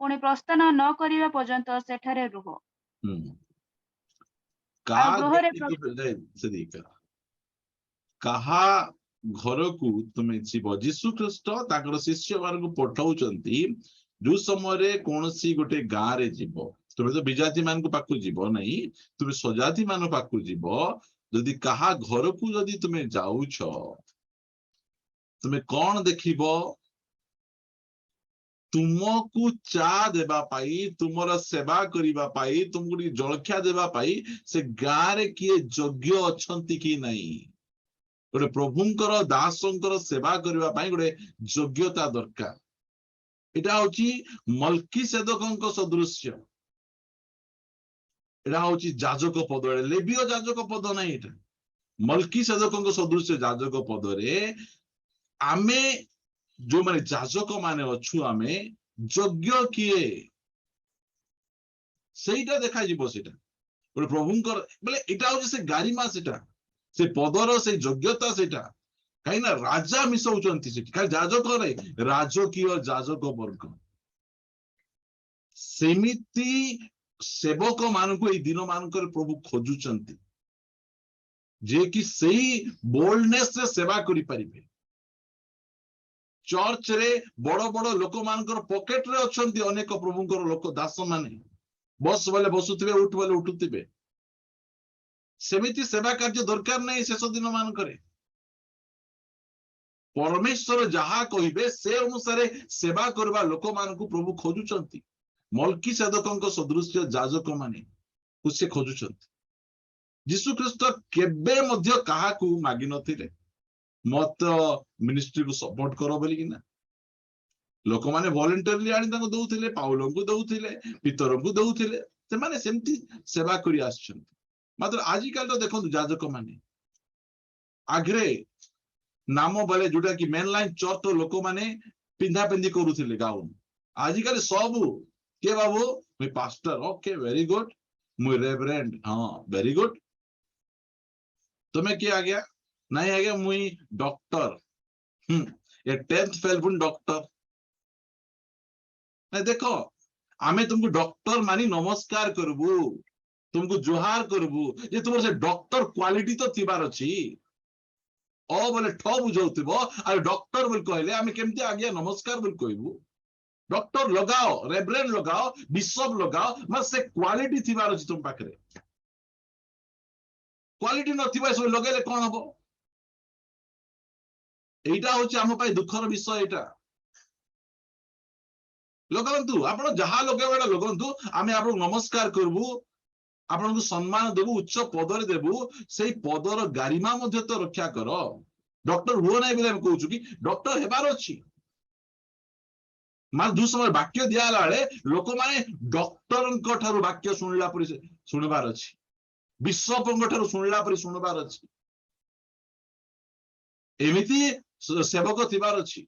ପୁଣି ପ୍ରସ୍ଥାନ ନ କରିବା ପର୍ଯ୍ୟନ୍ତ ସେଠାରେ ରୁହ। ଆଉ ଗୃହରେ କାହା ଘରକୁ ତୁମେ ଯିବ? ଯୀଶୁ ଖ୍ରୀଷ୍ଟ ତାଙ୍କର ଶିଷ୍ୟମାନଙ୍କୁ ପଠାଉଛନ୍ତି, ଯୋଉ ସମୟରେ କୌଣସି ଗୋଟେ ଗାଁରେ ଯିବ, ତୁମେ ତ ବିଜାତି ମାନଙ୍କ ପାଖକୁ ଯିବ ନାହିଁ, ତୁମେ ସ୍ୱଜାତି ମାନଙ୍କ ପାଖକୁ ଯିବ। ଯଦି କାହା ଘରକୁ ଯଦି ତୁମେ ଯାଉଛ, ତୁମେ କଣ ଦେଖିବ? ତୁମକୁ ଚା ଦେବା ପାଇଁ, ତୁମର ସେବା କରିବା ପାଇଁ, ତୁମକୁ ଟିକେ ଜଳଖିଆ ଦେବା ପାଇଁ ସେ ଗାଁରେ କିଏ ଯୋଗ୍ୟ ଅଛନ୍ତି କି ନାହିଁ? ଗୋଟେ ପ୍ରଭୁଙ୍କର ଦାସଙ୍କର ସେବା କରିବା ପାଇଁ ଗୋଟେ ଯୋଗ୍ୟତା ଦରକାର। ଏଇଟା ହଉଛି ମଲ୍କିସେଦକଙ୍କ ସଦୃଶ୍ୟ। ଏଇଟା ହଉଛି ଯାଜକ ପଦ, ଲେବୀୟ ଯାଜକ ପଦ ନାହିଁ, ଏଇଟା ମଲ୍କିସେଦକଙ୍କ ସଦୃଶ୍ୟ ଯାଜକ ପଦରେ ଆମେ ଯୋଉମାନେ ଯାଜକ ମାନେ ଅଛୁ, ଆମେ ଯୋଗ୍ୟ କିଏ ସେଇଟା ଦେଖାଯିବ। ସେଇଟା ଗୋଟେ ପ୍ରଭୁଙ୍କର ବୋଲେ ଏଇଟା ହଉଛି ସେ ଗାରିମା, ସେଟା ସେ ପଦର ସେ ଯୋଗ୍ୟତା ସେଇଟା। କାହିଁକି ନା ରାଜା ମିଶଉଛନ୍ତି ସେଠି, ଖାଲି ଯାଜକ ନାହିଁ, ରାଜକୀୟ ଯାଜକ ବର୍ଗ। ସେମିତି ସେବକ ମାନଙ୍କୁ ଏଇ ଦିନ ମାନଙ୍କରେ ପ୍ରଭୁ ଖୋଜୁଛନ୍ତି, ଯିଏକି ସେଇ ବୋଲ୍ଡନେସ ରେ ସେବା କରିପାରିବେ। ଚର୍ଚ୍ଚରେ ବଡ ବଡ ଲୋକମାନଙ୍କର ପକେଟରେ ଅଛନ୍ତି ଅନେକ ପ୍ରଭୁଙ୍କର ଲୋକ ଦାସ ମାନେ, ବସ ବୋଇଲେ ବସୁଥିବେ, ଉଠ ବୋଇଲେ ଉଠୁଥିବେ। ସେମିତି ସେବା କାର୍ଯ୍ୟ ଦରକାର ନାହିଁ ଶେଷ ଦିନ ମାନଙ୍କରେ। ପରମେଶ୍ୱର ଯାହା କହିବେ ସେ ଅନୁସାରେ ସେବା କରିବା ଲୋକମାନଙ୍କୁ ପ୍ରଭୁ ଖୋଜୁଛନ୍ତି। ମଲ୍କିସେଦକଙ୍କ ସଦୃଶ୍ୟ ଯାଜକ ମାନେ ସେ ଖୋଜୁଛନ୍ତି। ଯୀଶୁ ଖ୍ରୀଷ୍ଟ କେବେ ମଧ୍ୟ କାହାକୁ ମାଗି ନଥିଲେ ମତ ମିନିଷ୍ଟ୍ରିକୁ ସପୋର୍ଟ କର ବୋଲିକିନା। ଲୋକମାନେ ଭଲେଣ୍ଟିୟରଲି ଆଣି ତାଙ୍କୁ ଦଉଥିଲେ, ପାଉଲଙ୍କୁ ଦଉଥିଲେ, ପିତରଙ୍କୁ ଦଉଥିଲେ, ସେମାନେ ସେମିତି ସେବା କରି ଆସିଛନ୍ତି। ମାତ୍ର ଆଜିକାଲି ତ ଦେଖନ୍ତୁ ଯାଜକ ମାନେ ଆଗରେ ନାମ ବୋଲେ ଯୋଉଟା କି ମେନ୍ ଲାଇନ ଚର୍ଚ୍ଚ ଲୋକମାନେ ପିନ୍ଧା ପିନ୍ଧି କରୁଥିଲେ ଗାଉନ। ଆଜିକାଲି ସବୁ କିଏ ବାବୁ, ମୁଇଁ ପାଷ୍ଟର, ଓକେ ଭେରି ଗୁଡ, ମୁଇଁ ରେଭରେଣ୍ଡ, ହଁ ଭେରି ଗୁଡ। ତୁମେ କିଏ ଆଜ୍ଞା? ନାଇଁ ଆଜ୍ଞା ମୁଇଁ ଡକ୍ଟର। ଏ 10th fail ପୁଣି ଡକ୍ଟର। ନାଇଁ ଦେଖ, ଆମେ ତୁମକୁ ଡକ୍ଟର ମାନି ନମସ୍କାର କରିବୁ, ତୁମକୁ ଜୁହାର କରିବୁ ଯେ ତୁମର ସେ ଡକ୍ଟର କ୍ୱାଲିଟି ତ ଥିବାର ଅଛି। ଅ ବୋଲେ ଠ ବୁଝଉଥିବ, ଆଉ ଡକ୍ଟର ବୋଲି କହିଲେ ଆମେ କେମିତି ଆଜ୍ଞା ନମସ୍କାର ବୋଲି କହିବୁ? ଡକ୍ଟର ଲଗାଅ, ରେଭରେଣ୍ଡ ଲଗାଅ, ବିଶପ ଲଗାଅ, ମାନେ ସେ କ୍ୱାଲିଟି ଥିବାର ଅଛି ତୁମ ପାଖରେ। କ୍ୱାଲିଟି ନଥିବା ସବୁ ଲଗେଇଲେ କଣ ହବ? ଏଇଟା ହଉଛି ଆମ ପାଇଁ ଦୁଃଖର ବିଷୟ। ଏଇଟା ଲଗାନ୍ତୁ, ଆପଣ ଯାହା ଲଗେଇବା ଏଇଟା ଲଗାନ୍ତୁ, ଆମେ ଆପଣଙ୍କୁ ନମସ୍କାର କରିବୁ, ଆପଣଙ୍କୁ ସମ୍ମାନ ଦେବୁ, ଉଚ୍ଚ ପଦରେ ଦେବୁ। ସେଇ ପଦର ଗାରିମା ମଧ୍ୟ ତ ରକ୍ଷା କର। ଡକ୍ଟର ହୁଅ ନାହିଁ ବୋଲି ଆମେ କହୁଛୁ କି? ଡକ୍ଟର ହେବାର ଅଛି। ମାନେ ଯୋଉ ସମୟରେ ବାକ୍ୟ ଦିଆହେଲା ବେଳେ ଲୋକମାନେ ଡକ୍ଟରଙ୍କ ଠାରୁ ବାକ୍ୟ ଶୁଣିଲା ପରି ଶୁଣିବାର ଅଛି, ବିଶପଙ୍କ ଠାରୁ ଶୁଣିଲା ପରି ଶୁଣିବାର ଅଛି। ଏମିତି ସେବକ ଥିବାର ଅଛି।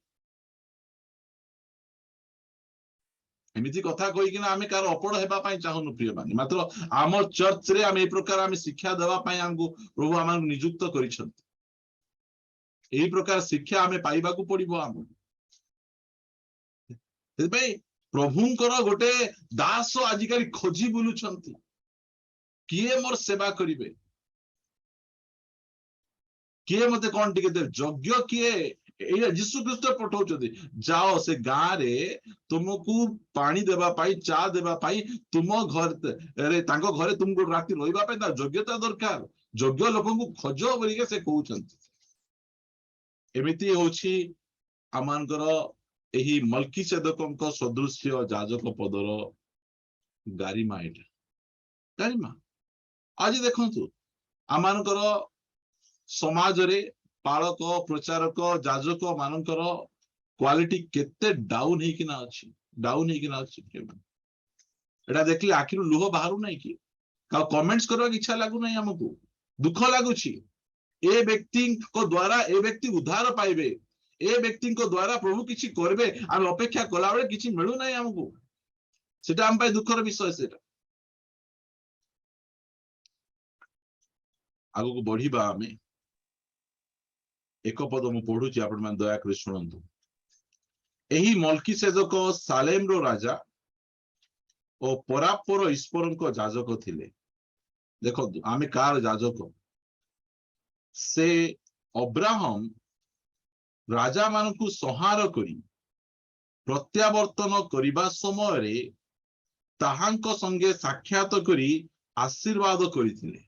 ଏମିତି କଥା କହିକିନା ଆମେ କାହାର ଅପଣ ହେବା ପାଇଁ ଚାହୁଁନୁ ପ୍ରିୟମାନେ, ମାତ୍ର ଆମ ଚର୍ଚ୍ଚରେ ଆମେ ଏଇ ପ୍ରକାର ଆମେ ଶିକ୍ଷା ଦେବା ପାଇଁ ଆମକୁ ପ୍ରଭୁ ଆମକୁ ନିଯୁକ୍ତ କରିଛନ୍ତି। ଏଇ ପ୍ରକାର ଶିକ୍ଷା ଆମେ ପାଇବାକୁ ପଡିବ ଆମକୁ। ସେଥିପାଇଁ ପ୍ରଭୁଙ୍କର ଗୋଟେ ଦାସ ଆଜିକାଲି ଖୋଜି ବୁଲୁଛନ୍ତି, କିଏ ମୋର ସେବା କରିବେ, କିଏ ମତେ କଣ ଟିକେ ଦେବେ, ଯଜ୍ଞ କିଏ। ଏଇଟା ଯୀଶୁ ଖ୍ରୀଷ୍ଟ ପଠଉଛନ୍ତି, ଯାଅ ସେ ଗାଁରେ ତୁମକୁ ପାଣି ଦେବା ପାଇଁ, ଚା ଦେବା ପାଇଁ, ତୁମ ଘରେ ତାଙ୍କ ଘରେ ତୁମକୁ ରାତି ରହିବା ପାଇଁ ତାର ଯୋଗ୍ୟତା ଦରକାର, ଯୋଗ୍ୟ ଲୋକଙ୍କୁ ଖୋଜ ବୋଲିକି ସେ କହୁଛନ୍ତି। ଏମିତି ହଉଛି ଆମମାନଙ୍କର ଏହି ମଲ୍କିସେଦକଙ୍କ ସଦୃଶ୍ୟ ଯାଜକ ପଦର ଗାରିମା। ଏଇଟା ଗାରିମା। ଆଜି ଦେଖନ୍ତୁ ଆମମାନଙ୍କର ସମାଜରେ ପାଳକ, ପ୍ରଚାରକ, ଯାଜକ ମାନଙ୍କର କ୍ୱାଲିଟି କେତେ ଡାଉନ ହେଇକିନା ଅଛି, ଡାଉନ ହେଇକିନା ଅଛି। ଏଇଟା ଦେଖିଲେ ଆଖିରୁ ଲୁହ ବାହାରୁ ନାହିଁ କି? ଆଉ କମେଣ୍ଟସ କରିବାକୁ ଇଚ୍ଛା ଲାଗୁନାହିଁ, ଆମକୁ ଦୁଃଖ ଲାଗୁଛି। ଏ ବ୍ୟକ୍ତିଙ୍କ ଦ୍ଵାରା ଏ ବ୍ୟକ୍ତି ଉଦ୍ଧାର ପାଇବେ, ଏ ବ୍ୟକ୍ତିଙ୍କ ଦ୍ଵାରା ପ୍ରଭୁ କିଛି କରିବେ, ଆମେ ଅପେକ୍ଷା କଲାବେଳେ କିଛି ମିଳୁନାହିଁ ଆମକୁ। ସେଟା ଆମ ପାଇଁ ଦୁଃଖର ବିଷୟ। ସେଟା ଆଗକୁ ବଢିବା ଆମେ। ଏକ ପଦ ମୁଁ ପଢୁଛି, ଆପଣମାନେ ଦୟାକରି ଶୁଣନ୍ତୁ। ଏହି ମଲ୍କିସେଦକ ସାଲେମର ରାଜା ଓ ପରାପର ଈଶ୍ୱରଙ୍କ ଯାଜକ ଥିଲେ। ଦେଖନ୍ତୁ ଆମେ କାହାର ଯାଜକ? ସେ ଅବ୍ରାହମ ରାଜାମାନଙ୍କୁ ସଂହାର କରି ପ୍ରତ୍ୟାବର୍ତ୍ତନ କରିବା ସମୟରେ ତାହାଙ୍କ ସଙ୍ଗେ ସାକ୍ଷାତ କରି ଆଶୀର୍ବାଦ କରିଥିଲେ।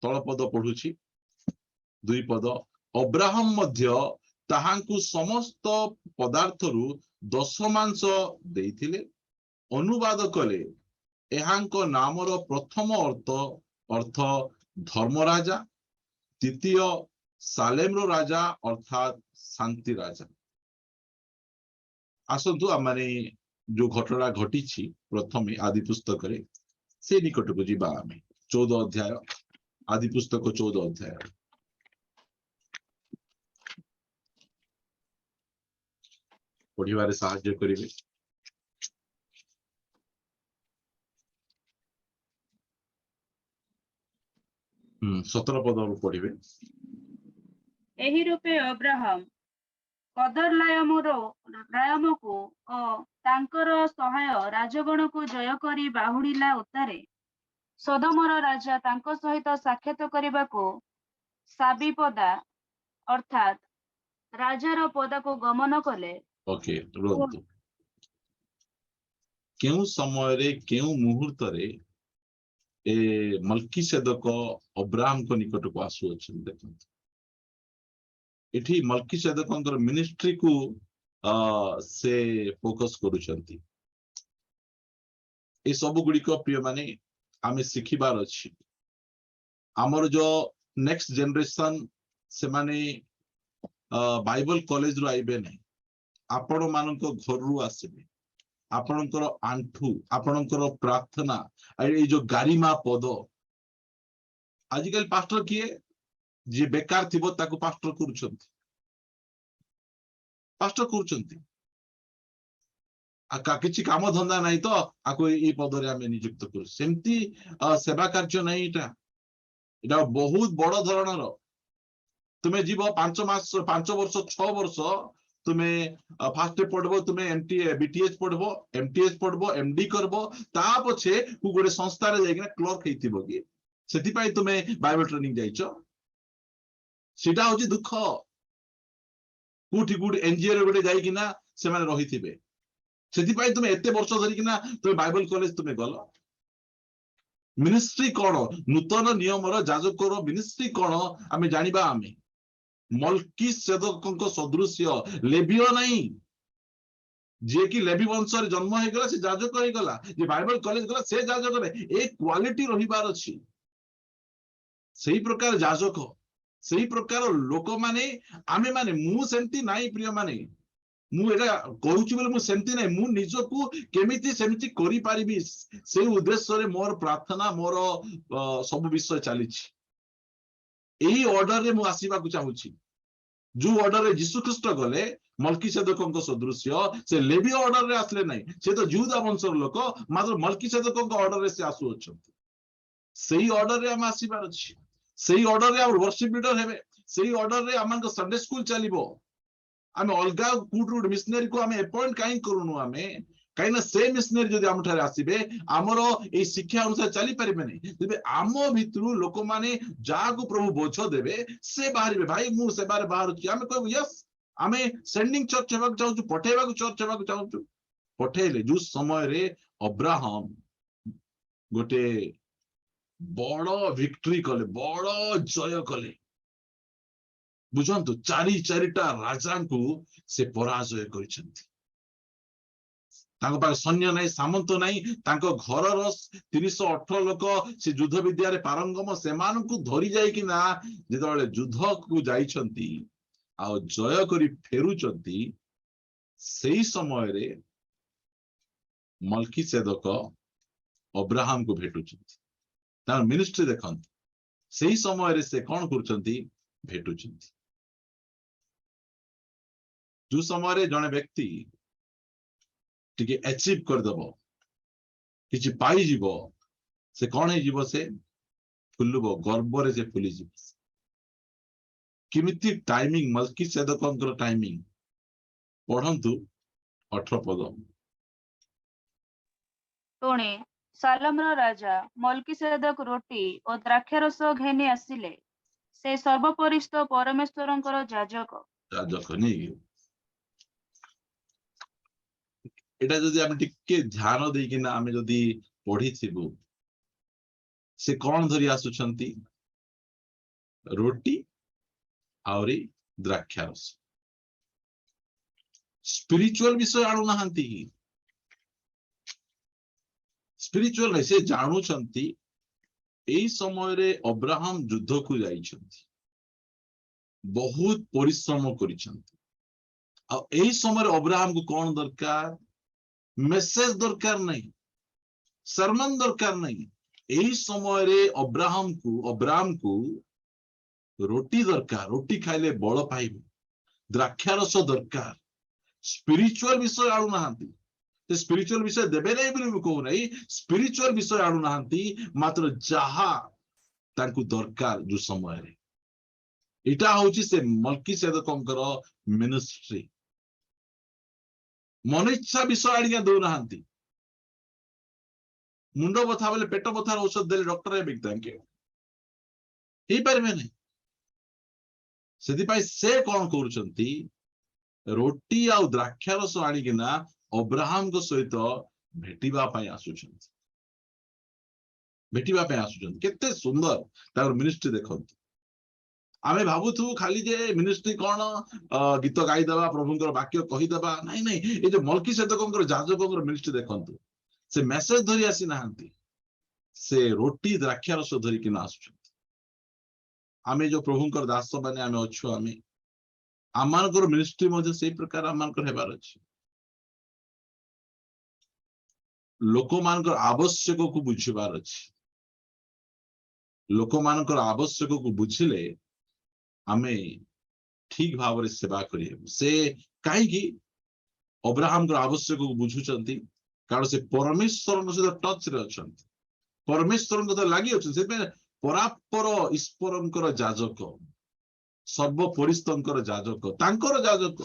ତଳପଦ ପଢୁଛି, 2 ପଦ। ଅବ୍ରାହମ ମଧ୍ୟ ତାହାଙ୍କୁ ସମସ୍ତ ପଦାର୍ଥରୁ ଦଶମାଂଶ ଦେଇଥିଲେ। ଅନୁବାଦ କଲେ ଏହାଙ୍କ ନାମର ପ୍ରଥମ ଅର୍ଥ ଧର୍ମରାଜା, ଦ୍ୱିତୀୟ ସାଲେମର ରାଜା ଅର୍ଥାତ୍ ଶାନ୍ତି ରାଜା। ଆସନ୍ତୁ ଆମମାନେ ଯୋଉ ଘଟଣା ଘଟିଛି ପ୍ରଥମେ ଆଦି ପୁସ୍ତକରେ ସେ ନିକଟକୁ ଯିବା ଆମେ। 14 ଅଧ୍ୟାୟ, ଆଦି ପୁସ୍ତକ 14 ଅଧ୍ୟାୟ। ପଢିବାରେ ସାହାଯ୍ୟ କରିବେ। 17 ପଦରୁ ପଢିବେ। ଏହି ରୂପେ ଅବ୍ରାହମ କଦର୍ଲାୟମକୁ ଓ ତାଙ୍କର ସହାୟ ରାଜଗଣକୁ ଜୟ କରି ବାହୁଡ଼ିଲା ଉତ୍ତାରେ ସଦୋମର ରାଜା ତାଙ୍କ ସହିତ ସାକ୍ଷାତ କରିବାକୁ ସାବିପଦା ଅର୍ଥାତ୍ ରାଜାର ପଦାକୁ ଗମନ କଲେ। ଓକେ, ରୁହନ୍ତୁ। କେଉଁ ସମୟରେ, କେଉଁ ମୁହୂର୍ତ୍ତରେ ଏ ମଲ୍କିସେଦକ ଅବ୍ରାହମଙ୍କ ନିକଟକୁ ଆସୁଅଛନ୍ତି ଦେଖନ୍ତୁ। ଏଠି ମଲ୍କିସେଦକଙ୍କର ମିନିଷ୍ଟ୍ରିକୁ ସେ ଫୋକସ କରୁଛନ୍ତି। ଏ ସବୁ ଗୁଡିକ ପ୍ରିୟମାନେ ଆମେ ଶିଖିବାର ଅଛି। ଆମର ଯୋଉ ନେକ୍ସଟ ଜେନେରେସନ ସେମାନେ ବାଇବଲ କଲେଜରୁ ଆଇବେ ନାହିଁ, ଆପଣ ମାନଙ୍କ ଘରରୁ ଆସିବେ। ଆପଣଙ୍କର ଆଣ୍ଠୁ, ଆପଣଙ୍କର ପ୍ରାର୍ଥନା, ଏଇ ଯୋଉ ଗାରିମା ପଦ। ଆଜିକାଲି ପାଷ୍ଟର କିଏ? ଯିଏ ବେକାର ଥିବ ତାକୁ ପାଷ୍ଟର କରୁଛନ୍ତି, ପାଷ୍ଟର କରୁଛନ୍ତି। ଆଉ କିଛି କାମ ଧନ୍ଦା ନାହିଁ ତ ଆକୁ ଏଇ ପଦରେ ଆମେ ନିଯୁକ୍ତ କରୁ। ସେମିତି ସେବା କାର୍ଯ୍ୟ ନାହିଁ ଏଇଟା। ଏଇଟା ବହୁତ ବଡ ଧରଣର। ତୁମେ ଯିବ 5 ମାସ, 5 ବର୍ଷ, 6 ବର୍ଷ ତୁମେ ଫାଷ୍ଟ ପଢିବ, ତୁମେ ଏମଟି ବିଟିଏଚ ପଢିବ, ଏମଟିଏଚ ପଢିବ, ଏମଡି କରିବ, ତା ପଛେ କୋଉ ଗୋଟେ ସଂସ୍ଥାରେ ଯାଇକିନା କ୍ଲର୍କ ହେଇଥିବ କି? ସେଥିପାଇଁ ତୁମେ ବାଇବଲ ଟ୍ରେନିଂ ଯାଇଛ। ସେଇଟା ହଉଛି ଦୁଃଖ। କୋଉଠି କୋଉଠି ଏନଜିଓ ରେ ଗୋଟେ ଯାଇକିନା ସେମାନେ ରହିଥିବେ। ସେଥିପାଇଁ ତୁମେ ଏତେ ବର୍ଷ ଧରିକିନା ତୁମେ ବାଇବଲ କଲେଜ ତୁମେ ଗଲ। ମିନିଷ୍ଟ୍ରି କଣ, ନୂତନ ନିୟମର ଯାଜକର ମିନିଷ୍ଟ୍ରି କଣ ଆମେ ଜାଣିବା। ଆମେ ମଲ୍କିସେଦକଙ୍କ ସଦୃଶ୍ୟ, ଲେବିୟ ନାହିଁ। ଯିଏକି ଲେବି ବଂଶରେ ଜନ୍ମ ହେଇଗଲା ସେ ଯାଜକ ହେଇଗଲା, ଯିଏ ବାଇବଲ କଲେଜ ଗଲା ସେ ଯାଜକ ନାହିଁ। ଏ କ୍ୱାଲିଟି ରହିବାର ଅଛି। ସେଇ ପ୍ରକାର ଯାଜକ, ସେଇ ପ୍ରକାର ଲୋକମାନେ ଆମେ ମାନେ। ମୁଁ ସେମିତି ନାହିଁ ପ୍ରିୟ ମାନେ, ମୁଁ ଏଇଟା କହୁଛି ବୋଲି ମୁଁ ସେମିତି ନାହିଁ। ମୁଁ ନିଜକୁ କେମିତି ସେମିତି କରିପାରିବି, ସେଇ ଉଦ୍ଦେଶ୍ୟରେ ମୋର ପ୍ରାର୍ଥନା, ମୋର ସବୁ ବିଷୟ ଚାଲିଛି। ଏଇ ଅର୍ଡରରେ ମୁଁ ଆସିବାକୁ ଚାହୁଁଛି, ଯୋଉ ଅର୍ଡରରେ ଯୀଶୁ ଖ୍ରୀଷ୍ଟ ଗଲେ ମଲ୍କିସେଦକଙ୍କ ସଦୃଶ୍ୟ। ସେ ଲେବି ଅର୍ଡରରେ ଆସିଲେ ନାହିଁ, ସେ ତ ଜିହୁଦା ବଂଶର ଲୋକ, ମାତ୍ର ମଲ୍କିସେଦକଙ୍କ ଅର୍ଡରରେ ସେ ଆସୁଅଛନ୍ତି। ସେଇ ଅର୍ଡରରେ ଆମେ ଆସିବାର ଅଛି। ସେଇ ଅର୍ଡରରେ ଆମର ୱର୍ସିପ ଲିଡର ହେବେ, ସେଇ ଅର୍ଡରରେ ଆମଙ୍କ ସଣ୍ଡେ ସ୍କୁଲ ଚାଲିବ। ଆମେ ଅଲଗା କୋଉଠୁ ଗୋଟେ ମିଶନାରୀକୁ ଆମେ ଆପଏଣ୍ଟ କାହିଁ କରୁନୁ ଆମେ? କାହିଁକିନା ସେ ମିଶନାରୀ ଯଦି ଆମ ଠାରେ ଆସିବେ, ଆମର ଏଇ ଶିକ୍ଷା ଅନୁସାରେ ଚାଲିପାରିବେନି। ତେବେ ଆମ ଭିତରୁ ଲୋକମାନେ ଯାହାକୁ ପ୍ରଭୁ ବୋଝ ଦେବେ ସେ ବାହାରିବେ। ଭାଇ, ମୁଁ ସେବାରେ ବାହାରୁଛି। ଆମେ କହିବୁ ୟେସ୍, ଆମେ ସେଣ୍ଡିଂ ଚର୍ଚ୍ଚ ହେବାକୁ ଚାହୁଁଛୁ, ପଠେଇବାକୁ ଚର୍ଚ୍ଚ ହେବାକୁ ଚାହୁଁଛୁ। ପଠେଇଲେ ଯୋଉ ସମୟରେ ଅବ୍ରାହମ ଗୋଟେ ବଡ ଭିକ୍ଟ୍ରି କଲେ, ବଡ ଜୟ କଲେ, ବୁଝନ୍ତୁ, ଚାରି ଚାରିଟା ରାଜାଙ୍କୁ ସେ ପରାଜୟ କରିଛନ୍ତି। ତାଙ୍କ ପାଖରେ ସୈନ୍ୟ ନାହିଁ, ସାମନ୍ତ ନାହିଁ। ତାଙ୍କ ଘରର 318 ଲୋକ ସେ ଯୁଦ୍ଧ ବିଦ୍ୟାରେ ପାରଙ୍ଗମ, ସେମାନଙ୍କୁ ଧରି ଯାଇକିନା ଯେତେବେଳେ ଯୁଦ୍ଧକୁ ଯାଇଛନ୍ତି ଆଉ ଜୟ କରି ଫେରୁଛନ୍ତି, ସେଇ ସମୟରେ ମଲ୍କିସେଦକ ଅବ୍ରାହମକୁ ଭେଟୁଛନ୍ତି। ତାଙ୍କ ମିନିଷ୍ଟ୍ରି ଦେଖନ୍ତୁ। ସେଇ ସମୟରେ ସେ କଣ କରୁଛନ୍ତି? ଭେଟୁଛନ୍ତି। ଯୋଉ ସମୟରେ ଜଣେ ବ୍ୟକ୍ତି ଟିକେ ଆଚିଭ କରିଦବ, କିଛି ପାଇଯିବ, ସେ କଣ ହେଇଯିବ? ସେ ଫୁଲିବ, ଗର୍ବରେ ସେ ଫୁଲିଯିବ। କେମିତି ଟାଇମିଂ, ମଲ୍କିସେଦକଙ୍କର ଟାଇମିଂ। ପଢନ୍ତୁ 18 ପଦ। ପୁଣି ସାଲମର ରାଜା ମଲ୍କିସେଦକ ରୋଟି ଓ ଦ୍ରାକ୍ଷାରସ ଘେନି ଆସିଲେ। ସେ ସର୍ବୋପରିସ୍ଥ ପରମେଶ୍ୱରଙ୍କର ଯାଜକ। ଯାଜକ ନେଇକି। ଏଇଟା ଯଦି ଆମେ ଟିକେ ଧ୍ୟାନ ଦେଇକିନା ଆମେ ଯଦି ପଢିଥିବୁ, ସେ କଣ ଧରି ଆସୁଛନ୍ତି? ରୋଟି ଆହୁରି ଦ୍ରାକ୍ଷାରସ। ସ୍ପିରିଚୁଆଲ ବିଷୟ ଆଣୁନାହାନ୍ତି, ସ୍ପିରିଚୁଆଲ ନାହିଁ। ସେ ଜାଣୁଛନ୍ତି ଏଇ ସମୟରେ ଅବ୍ରାହମ ଯୁଦ୍ଧକୁ ଯାଇଛନ୍ତି, ବହୁତ ପରିଶ୍ରମ କରିଛନ୍ତି। ଆଉ ଏଇ ସମୟରେ ଅବ୍ରାହମକୁ କଣ ଦରକାର? ମେସେଜ ଦରକାର ନାହିଁ, ସରମନ ଦରକାର ନାହିଁ। ଏଇ ସମୟରେ ଅବ୍ରାହମକୁ ରୋଟି ଦରକାର। ରୋଟି ଖାଇଲେ ବଳ ପାଇବେ। ଦ୍ରାକ୍ଷାରସ ଦରକାର। ସ୍ପିରିଚୁଆଲ ବିଷୟ ଆଣୁନାହାନ୍ତି। ସେ ସ୍ପିରିଚୁଆଲ ବିଷୟ ଦେବେ ନାହିଁ ବୋଲି ମୁଁ କହୁନାହିଁ। ସ୍ପିରିଚୁଆଲ ବିଷୟ ଆଣୁନାହାନ୍ତି, ମାତ୍ର ଯାହା ତାଙ୍କୁ ଦରକାର ଯୋଉ ସମୟରେ। ଏଇଟା ହଉଛି ସେ ମଲ୍କିସେଦକଙ୍କର ମିନିଷ୍ଟ୍ରି। ମନ ଇଚ୍ଛା ବିଷୟ ଆଣିକି ଦଉନାହାନ୍ତି। ମୁଣ୍ଡ ବଥା ବୋଲେ ପେଟ ବଥାର ଔଷଧ ଦେଲେ ଡକ୍ଟର ହେବେ କି ତାଙ୍କେ? ହେଇପାରିବେ ନାହିଁ। ସେଥିପାଇଁ ସେ କଣ କରୁଛନ୍ତି? ରୋଟି ଆଉ ଦ୍ରାକ୍ଷାରସ ଆଣିକିନା ଅବ୍ରାହମଙ୍କ ସହିତ ଭେଟିବା ପାଇଁ ଆସୁଛନ୍ତି, ଭେଟିବା ପାଇଁ ଆସୁଛନ୍ତି। କେତେ ସୁନ୍ଦର ତାଙ୍କର ମିନିଷ୍ଟ୍ରି ଦେଖନ୍ତୁ। ଆମେ ଭାବୁଥିବୁ ଖାଲି ଯେ ମିନିଷ୍ଟ୍ରି କଣ, ଗୀତ ଗାଇଦବା, ପ୍ରଭୁଙ୍କର ବାକ୍ୟ କହିଦବା। ନାଇଁ ନାଇଁ, ଏଇ ଯୋଉ ମଲ୍କିସେଦକଙ୍କର ଯାଜକଙ୍କର ମିନିଷ୍ଟ୍ରି ଦେଖନ୍ତୁ। ସେ ମେସେଜ ଧରି ଆସିନାହାନ୍ତି, ସେ ରୋଟି ଦ୍ରାକ୍ଷାରସ ଧରିକିନା ଆସୁଛନ୍ତି। ଆମେ ଯୋଉ ପ୍ରଭୁଙ୍କର ଦାସ ମାନେ ଆମେ ଅଛୁ, ଆମେ ଆମମାନଙ୍କର ମିନିଷ୍ଟ୍ରି ମଧ୍ୟ ସେଇ ପ୍ରକାର ଆମମାନଙ୍କର ହେବାର ଅଛି। ଲୋକମାନଙ୍କର ଆବଶ୍ୟକକୁ ବୁଝିବାର ଅଛି। ଲୋକମାନଙ୍କର ଆବଶ୍ୟକକୁ ବୁଝିଲେ ଆମେ ଠିକ ଭାବରେ ସେବା କରିହେବୁ। ସେ କାହିଁକି ଅବ୍ରାହମଙ୍କର ଆବଶ୍ୟକକୁ ବୁଝୁଛନ୍ତି? କାରଣ ସେ ପରମେଶ୍ୱରଙ୍କ ସହିତ ଟଚରେ ଅଛନ୍ତି, ପରମେଶ୍ୱରଙ୍କ ସହିତ ଲାଗି ଅଛନ୍ତି। ସେଥିପାଇଁ ପରାତ୍ପର ଈଶ୍ୱରଙ୍କର ଯାଜକ, ସର୍ବୋପରିସ୍ଥଙ୍କର ଯାଜକ, ତାଙ୍କର ଯାଜକ।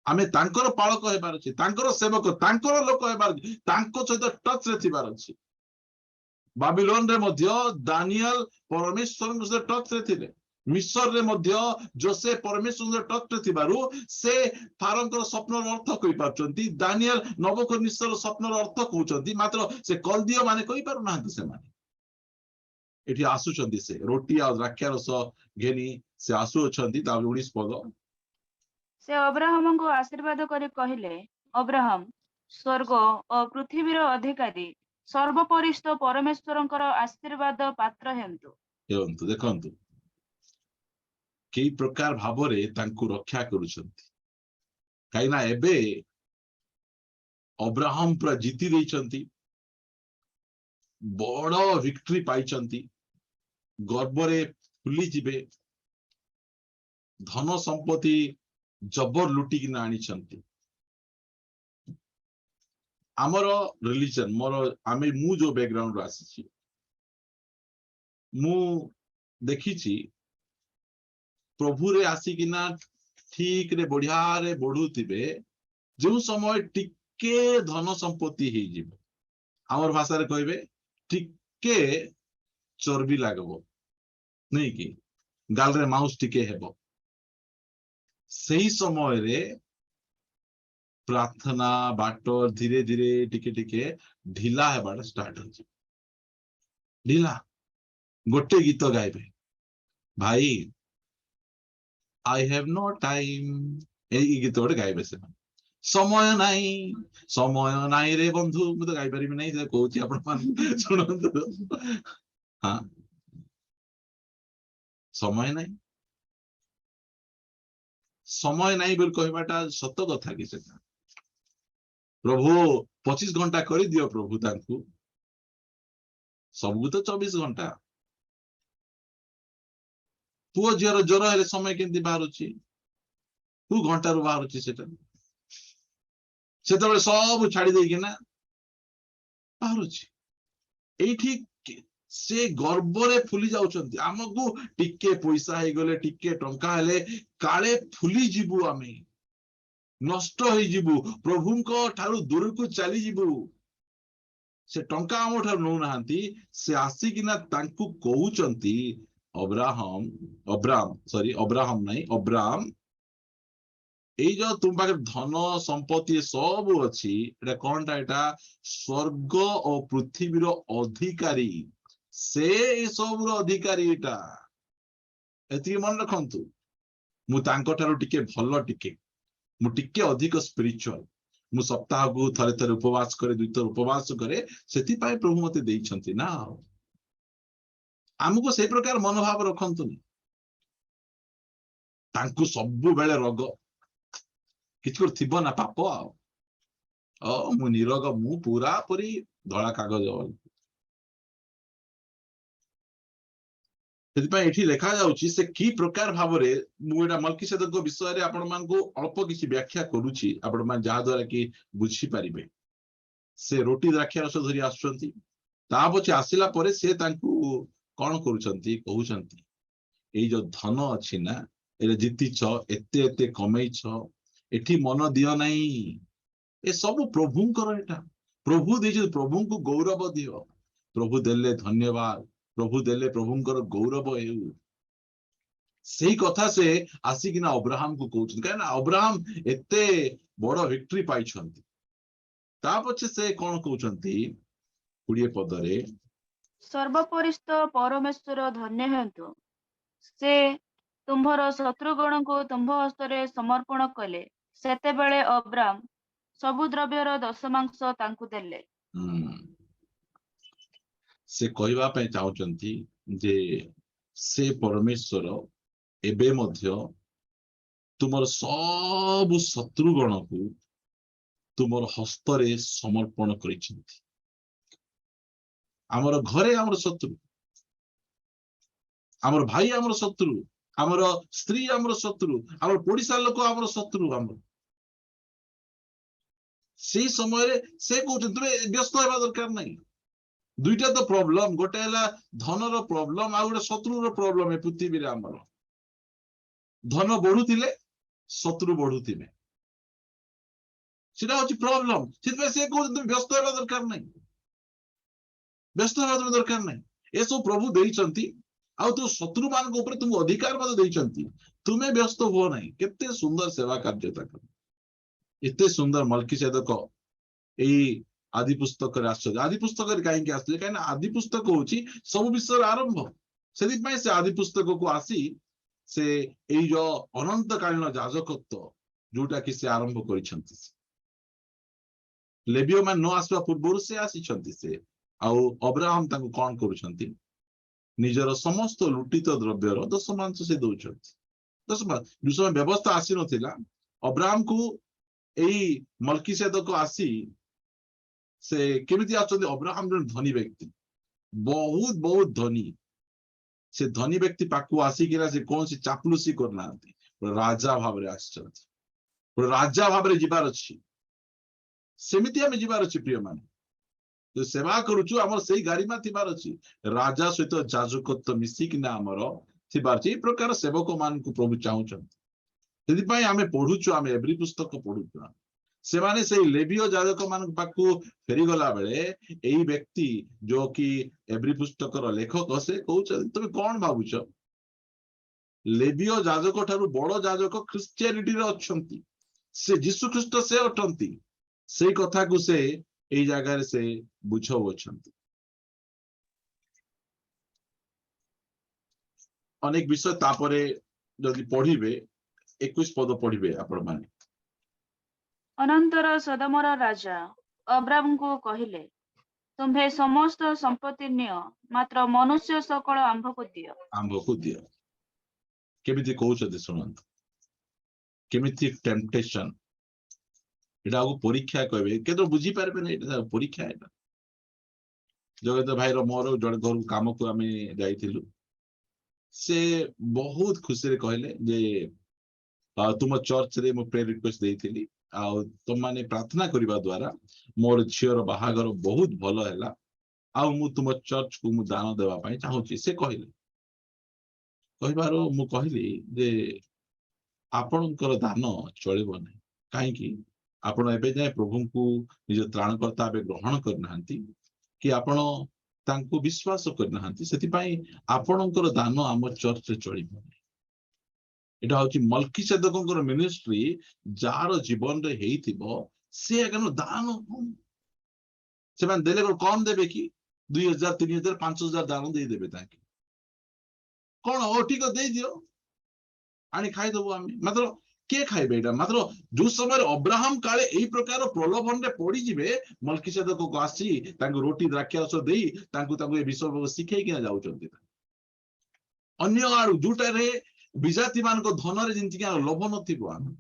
ଆମେ ତାଙ୍କର ପାଳକ ହେବାର ଅଛି, ତାଙ୍କର ସେବକ, ତାଙ୍କର ଲୋକ ହେବାର ଅଛି, ତାଙ୍କ ସହିତ ଟଚରେ ଥିବାର ଅଛି। ବାବିଲୋନରେ ମଧ୍ୟ ଦାନିଏଲ ପରମେଶ୍ୱରଙ୍କ ସହିତ ଟଚରେ ଥିଲେ। ମିଶରରେ ମଧ୍ୟ ଜୋସେଫ ପରମେଶ୍ୱରଙ୍କ ଟଚରେ ଥିବାରୁ ସେ ଫାରୋଙ୍କର ସ୍ୱପ୍ନର ଅର୍ଥ କହିପାରୁଛନ୍ତି। ଦାନିଏଲ ନବୂଖଦନିତ୍ସର ସ୍ୱପ୍ନର ଅର୍ଥ କହୁଛନ୍ତି, ମାତ୍ର ସେ କଲଦୀୟ ମାନେ କହିପାରୁନାହାନ୍ତି। ସେମାନେ ଏଠି ଆସୁଛନ୍ତି, ସେ ରୋଟି ଆଉ ଦ୍ରାକ୍ଷାରସ ଘେନି ସେ ଆସୁଅଛନ୍ତି। ତାପରେ 19 ପଦ। ସେ ଅବ୍ରାହମଙ୍କୁ ଆଶୀର୍ବାଦ କରି କହିଲେ, ଅବ୍ରାହମ ସ୍ୱର୍ଗ ଓ ପୃଥିବୀର ଅଧିକାରୀ ସର୍ବୋପରିସ୍ଥ ପରମେଶ୍ୱରଙ୍କର ଆଶୀର୍ବାଦ ପାତ୍ର ହେନ୍ତୁ। ହେଉନ୍ତୁ। ଦେଖନ୍ତୁ, କେଇ ପ୍ରକାର ଭାବରେ ତାଙ୍କୁ ରକ୍ଷା କରୁଛନ୍ତି। କାହିଁକି ନା ଏବେ ଅବ୍ରାହମ ପୁରା ଜିତି ଦେଇଛନ୍ତି, ବଡ ଭିକ୍ଟ୍ରି ପାଇଛନ୍ତି, ଗର୍ବରେ ଫୁଲିଯିବେ, ଧନ ସମ୍ପତ୍ତି ଜବର ଲୁଟିକିନା ଆଣିଛନ୍ତି। ଆମର ରିଲିଜନ, ମୋର ଆମେ ମୁଁ ଯୋଉ ବ୍ୟାକଗ୍ରାଉଣ୍ଡରୁ ଆସିଛି, ମୁଁ ଦେଖିଛି, ପ୍ରଭୁରେ ଆସିକିନା ଠିକରେ ବଢିଆରେ ବଢୁଥିବେ, ଯେଉଁ ସମୟ ଟିକେ ଧନ ସମ୍ପତ୍ତି ହେଇଯିବ, ଆମର ଭାଷାରେ କହିବେ ଟିକେ ଚର୍ବି ଲାଗିବ, ନାଇଁ କି ଗାଲରେ ମାଉସ ଟିକେ ହେବ, ସେଇ ସମୟରେ ପ୍ରାର୍ଥନା ବାଟ ଧୀରେ ଧୀରେ ଟିକେ ଟିକେ ଢିଲା ହେବାଟା ଷ୍ଟାର୍ଟ ହେଇଯିବ। ଢିଲା ଗୋଟେ ଗୀତ ଗାଇବେ, ଭାଇ, "I have no time", ଏଇ ଗୀତ ଗୋଟେ ଗାଇବେ ସେମାନେ, ସମୟ ନାହିଁ, ସମୟ ନାହିଁ ରେ ବନ୍ଧୁ। ମୁଁ ତ ଗାଇପାରିବି ନାହିଁ, ସେ କହୁଛି, ଆପଣ ମାନେ ଶୁଣନ୍ତୁ। ହଁ, ସମୟ ନାହିଁ, ସମୟ ନାହିଁ ବୋଲି କହିବାଟା ସତ କଥା କି ସେଟା? ପ୍ରଭୁ 25 ଘଣ୍ଟା କରିଦିଅ ପ୍ରଭୁ ତାଙ୍କୁ। ସବୁ ତ 24 ଘଣ୍ଟା। ପୁଅ ଝିଅର ଜ୍ୱର ହେଲେ ସମୟ କେମିତି ବାହାରୁଛି? କୋଉ ଘଣ୍ଟାରୁ ବାହାରୁଛି ସେଟା? ସେତେବେଳେ ସବୁ ଛାଡି ଦେଇକିନା ବାହାରୁଛି। ଏଇଠି ସେ ଗର୍ବରେ ଫୁଲି ଯାଉଛନ୍ତି। ଆମକୁ ଟିକେ ପଇସା ହେଇଗଲେ, ଟିକେ ଟଙ୍କା ହେଲେ କାଳେ ଫୁଲି ଯିବୁ, ଆମେ ନଷ୍ଟ ହେଇଯିବୁ, ପ୍ରଭୁଙ୍କ ଠାରୁ ଦୂରକୁ ଚାଲିଯିବୁ। ସେ ଟଙ୍କା ଆମ ଠାରୁ ନଉନାହାନ୍ତି। ସେ ଆସିକିନା ତାଙ୍କୁ କହୁଛନ୍ତି, ଅବ୍ରାହମ, ଅବ୍ରାମ, ସରି, ଅବ୍ରାହମ ନାହିଁ, ଅବ୍ରାମ, ଏଇ ଯୋଉ ତୁମ ପାଖରେ ଧନ ସମ୍ପତ୍ତି ସବୁ ଅଛି, ଏଇଟା କଣଟା? ଏଇଟା ସ୍ୱର୍ଗ ଓ ପୃଥିବୀର ଅଧିକାରୀ, ସେ ଏ ସବୁର ଅଧିକାରୀ। ଏଇଟା ଏତିକି ମନେ ରଖନ୍ତୁ। ମୁଁ ତାଙ୍କ ଠାରୁ ଟିକେ ଭଲ, ଟିକେ ମୁଁ ଟିକେ ଅଧିକ ସ୍ପିରିଚୁଆଲ, ମୁଁ ସପ୍ତାହକୁ ଥରେ ଥରେ ଉପବାସ କରେ, ଦୁଇଥର ଉପବାସ କରେ, ସେଥିପାଇଁ ପ୍ରଭୁ ମତେ ଦେଇଛନ୍ତି ନା। ଆଉ ଆମକୁ ସେଇ ପ୍ରକାର ମନୋଭାବ ରଖନ୍ତୁନି। ତାଙ୍କୁ ସବୁବେଳେ ରୋଗ କିଛି ଗୋଟେ ଥିବ ନା ପାପ। ଆଉ ମୁଁ ନିରୋଗ, ମୁଁ ପୁରା ପୁରି ଧଳା କାଗଜ। ସେଥିପାଇଁ ଏଠି ଲେଖା ଯାଉଛି ସେ କି ପ୍ରକାର ଭାବରେ। ମୁଁ ଏଇଟା ମଲକିସେଦକଙ୍କ ବିଷୟରେ ଆପଣ ମାନଙ୍କୁ ଅଳ୍ପ କିଛି ବ୍ୟାଖ୍ୟା କରୁଛି, ଆପଣ ମାନେ ଯାହା ଦ୍ୱାରା କି ବୁଝିପାରିବେ। ସେ ରୋଟି ଦ୍ରାକ୍ଷା ରସ ଧରି ଆସୁଛନ୍ତି। ତା ପଛେ ଆସିଲା ପରେ ସେ ତାଙ୍କୁ କଣ କରୁଛନ୍ତି? କହୁଛନ୍ତି, ଏଇ ଯୋଉ ଧନ ଅଛି ନା, ଏଇଟା ଜିତିଛ, ଏତେ ଏତେ କମେଇଛ, ଏଠି ମନ ଦିଅ ନାହିଁ। ଏ ସବୁ ପ୍ରଭୁଙ୍କର, ଏଇଟା ପ୍ରଭୁ ଦେଇଛନ୍ତି, ପ୍ରଭୁଙ୍କୁ ଗୌରବ ଦିଅ। ପ୍ରଭୁ ଦେଲେ, ଧନ୍ୟବାଦ। ପ୍ରଭୁ ଦେଲେ, ପ୍ରଭୁଙ୍କର ଗୌରବ ହେଉ। ସେଇ କଥା ସେ ଆସିକିନା ଅବ୍ରାହମକୁ କହୁଛନ୍ତି, କାହିଁକିନା ଅବ୍ରାହମ ଏତେ ବଡ ଭିକ୍ଟ୍ରି ପାଇଛନ୍ତି। ତା ପଛେ ସେ କଣ କହୁଛନ୍ତି 20 ପଦରେ? ସର୍ବୋପରିସ୍ଥ ପରମେଶ୍ୱର ଧନ୍ୟ ହେନ୍ତୁ, ସେ ତୁମ୍ଭର ଶତ୍ରୁଗଣଙ୍କୁ ତୁମ୍ଭ ହସ୍ତରେ ସମର୍ପଣ କଲେ। ସେତେବେଳେ ଅବ୍ରାମ ସବୁ ଦ୍ରବ୍ୟର ଦଶମାଂଶ ତାଙ୍କୁ ଦେଲେ। ସେ କହିବା ପାଇଁ ଚାହୁଁଛନ୍ତି ଯେ ସେ ପରମେଶ୍ୱର ଏବେ ମଧ୍ୟ ତୁମର ସବୁ ଶତ୍ରୁଗଣକୁ ତୁମର ହସ୍ତରେ ସମର୍ପଣ କରିଛନ୍ତି। ଆମର ଘରେ ଆମର ଶତ୍ରୁ, ଆମର ଭାଇ ଆମର ଶତ୍ରୁ, ଆମର ସ୍ତ୍ରୀ ଆମର ଶତ୍ରୁ, ଆମର ପଡିଶା ଲୋକ ଆମର ଶତ୍ରୁ ଆମର। ସେଇ ସମୟରେ ସେ କହୁଛନ୍ତି, ତୁମେ ବ୍ୟସ୍ତ ହେବା ଦରକାର ନାହିଁ। ଦୁଇଟା ତ ପ୍ରୋବ୍ଲେମ, ଗୋଟେ ହେଲା ଧନର ପ୍ରୋବ୍ଲେମ, ଆଉ ଗୋଟେ ଶତ୍ରୁର ପ୍ରୋବ୍ଲେମ। ଏ ପୃଥିବୀରେ ଆମର ଧନ ବଢୁଥିଲେ ଶତ୍ରୁ ବଢୁଥିବେ, ସେଟା ହଉଛି ପ୍ରୋବ୍ଲେମ। ସେଥିପାଇଁ ସେ କହୁଛନ୍ତି, ତୁମେ ବ୍ୟସ୍ତ ହେବା ଦରକାର ନାହିଁ, ବ୍ୟସ୍ତ ହେବା ତୁମେ ଦରକାର ନାହିଁ। ଏସବୁ ପ୍ରଭୁ ଦେଇଛନ୍ତି, ଆଉ ତୋ ଶତ୍ରୁ ମାନଙ୍କ ଉପରେ ତୁମକୁ ଅଧିକାର ମଧ୍ୟ ଦେଇଛନ୍ତି, ତୁମେ ବ୍ୟସ୍ତ ହୁଅ ନାହିଁ। କେତେ ସୁନ୍ଦର ସେବା କାର୍ଯ୍ୟ ତାଙ୍କର, ଏତେ ସୁନ୍ଦର। ମଲକିସେଦକ ଏଇ ଆଦି ପୁସ୍ତକରେ ଆସିଛନ୍ତି। ଆଦି ପୁସ୍ତକରେ କାହିଁକି ଆସିଲେ? କାହିଁକିନା ଆଦି ପୁସ୍ତକ ହଉଛି ସବୁ ବିଷୟର ଆରମ୍ଭ। ସେଥିପାଇଁ ସେ ଆଦି ପୁସ୍ତକକୁ ଆସି ସେ ଏଇ ଯୋଉ ଅନନ୍ତକାଳୀନ ଯାଜକତ୍ୱ ଯୋଉଟା କି ସେ ଆରମ୍ଭ କରିଛନ୍ତି। ଲେବିୟ ମାନେ ନ ଆସିବା ପୂର୍ବରୁ ସେ ଆସିଛନ୍ତି ସେ। ଆଉ ଅବ୍ରାହମ ତାଙ୍କୁ କଣ କରୁଛନ୍ତି? ନିଜର ସମସ୍ତ ଲୁଟିତ ଦ୍ରବ୍ୟର ଦଶମାଂଶ ସେ ଦଉଛନ୍ତି, ଦଶମାଂଶ। ଯୋଉ ସମୟ ବ୍ୟବସ୍ଥା ଆସିନଥିଲା, ଅବ୍ରାହମକୁ ଏଇ ମଲକିସେଦକ ଆସି ସେ କେମିତି ଆସୁଛନ୍ତି? ଅବ୍ରାହମ ଜଣେ ଧନୀ ବ୍ୟକ୍ତି, ବହୁତ ବହୁତ ଧନୀ। ସେ ଧନୀ ବ୍ୟକ୍ତି ପାଖକୁ ଆସିକିନା ସେ କୌଣସି ଚାପଲୁସି କରୁନାହାନ୍ତି, ରାଜା ଭାବରେ ଆସିଛନ୍ତି। ଗୋଟେ ରାଜା ଭାବରେ ଯିବାର ଅଛି, ସେମିତି ଆମେ ଯିବାର ଅଛି। ପ୍ରିୟ ମାନେ, ଯୋଉ ସେବା କରୁଛୁ, ଆମର ସେଇ ଗାରିମା ଥିବାର ଅଛି। ରାଜା ସହିତ ଯାଜକତ୍ୱ ମିଶିକିନା ଆମର ଥିବାର ଅଛି। ଏଇ ପ୍ରକାର ସେବକ ମାନଙ୍କୁ ପ୍ରଭୁ ଚାହୁଁଛନ୍ତି। ସେଥିପାଇଁ ଆମେ ପଢୁଛୁ, ଆମେ ଏବ୍ରୀ ପୁସ୍ତକ ପଢୁଛୁ। ସେମାନେ ସେଇ ଲେବିୟ ଯାଜକ ମାନଙ୍କ ପାଖକୁ ଫେରିଗଲା ବେଳେ ଏଇ ବ୍ୟକ୍ତି, ଯୋଉ କି ଏବ୍ରୀ ପୁସ୍ତକର ଲେଖକ, ସେ କହୁଛନ୍ତି, ତମେ କଣ ଭାବୁଛ? ଲେବିୟ ଯାଜକ ଠାରୁ ବଡ ଯାଜକ ଖ୍ରୀଷ୍ଟିଆନିଟିରେ ଅଛନ୍ତି, ସେ ଯୀଶୁ ଖ୍ରୀଷ୍ଟ ସେ ଅଟନ୍ତି। ସେଇ କଥାକୁ ସେ ଏଇ ଜାଗାରେ ସେ ବୁଝାଉଅଛନ୍ତି। ଅନେକ ବିଷୟ ତାପରେ ଯଦି ପଢିବେ, 21 ପଦ ପଢିବେ ଆପଣ ମାନେ। ଅନନ୍ତର ସଦୋମର ରାଜା ଅବ୍ରାମଙ୍କୁ କହିଲେ, ତୁମ୍ଭେ ସମସ୍ତ ସମ୍ପତ୍ତି ନିଅ, ମାତ୍ର ମନୁଷ୍ୟ ସକଳ ଆମ୍ଭକୁ ଦିଅ। ଆମ୍ଭକୁ ଦିଅ। କେମିତି କହୁଛନ୍ତି ଶୁଣନ୍ତୁ, କେମିତି ଟେମ୍ପଟେସନ। ଏଇଟା ଆଉ ପରୀକ୍ଷା କହିବେ, କେତେ ବୁଝିପାରିବେନି, ଏଇଟା ପରୀକ୍ଷା। ଏଇଟା ଜଗତ ଭାଇର ମୋର ଜଣେ ଘରକୁ କାମକୁ ଆମେ ଯାଇଥିଲୁ। ସେ ବହୁତ ଖୁସିରେ କହିଲେ ଯେ ତୁମ ଚର୍ଚ୍ଚରେ ମୁଁ ପ୍ରେୟର ରିକ୍ୱେଷ୍ଟ ଦେଇଥିଲି, ଆଉ ତୁମମାନେ ପ୍ରାର୍ଥନା କରିବା ଦ୍ଵାରା ମୋର ଝିଅର ବାହାଘର ବହୁତ ଭଲ ହେଲା, ଆଉ ମୁଁ ତୁମ ଚର୍ଚ୍ଚକୁ ମୁଁ ଦାନ ଦେବା ପାଇଁ ଚାହୁଁଛି, ସେ କହିଲେ। କହିବାରୁ ମୁଁ କହିଲି ଯେ ଆପଣଙ୍କର ଦାନ ଚଳିବ ନାହିଁ। କାହିଁକି? ଆପଣ ଏବେ ଯାଏ ପ୍ରଭୁଙ୍କୁ ନିଜ ତ୍ରାଣକର୍ତ୍ତା ଭାବେ ଗ୍ରହଣ କରିନାହାନ୍ତି କି ଆପଣ ତାଙ୍କୁ ବିଶ୍ୱାସ କରିନାହାନ୍ତି। ସେଥିପାଇଁ ଆପଣଙ୍କର ଦାନ ଆମ ଚର୍ଚ୍ଚରେ ଚଳିବ ନାହିଁ। ଏଇଟା ହଉଛି ମଲକିସେଦକଙ୍କର ମିନିଷ୍ଟ୍ରି। ଯାହାର ଜୀବନରେ ହେଇଥିବ ସେ କେନ ଦାନ ସେମାନେ ଦେଲେ କଣ କମ ଦେବେ କି? 2000, 3000, 5000 ଦାନ ଦେଇଦେବେ ତାଙ୍କେ। କଣ ଓ ଠିକ, ଦେଇଦିଅ, ଆଣି ଖାଇଦବୁ ଆମେ। ମାତ୍ର କିଏ ଖାଇବେ ଏଇଟା? ମାତ୍ର ଯୋଉ ସମୟରେ ଅବ୍ରାହମ କାଳେ ଏଇ ପ୍ରକାର ପ୍ରଲୋଭନରେ ପଡିଯିବେ, ମଲକିସେଦକକୁ ଆସି ତାଙ୍କୁ ରୋଟି ଦ୍ରାକ୍ଷାରସ ଦେଇ ତାଙ୍କୁ ତାଙ୍କୁ ଏ ବିଷୟ ଶିଖେଇକିନା ଯାଉଛନ୍ତି। ଅନ୍ୟ ଆଡୁ ଯୋଉଟାରେ ବିଜାତି ମାନଙ୍କ ଧନରେ ଯେମିତିକି ଲୋଭ ନଥିବ, ଆମେ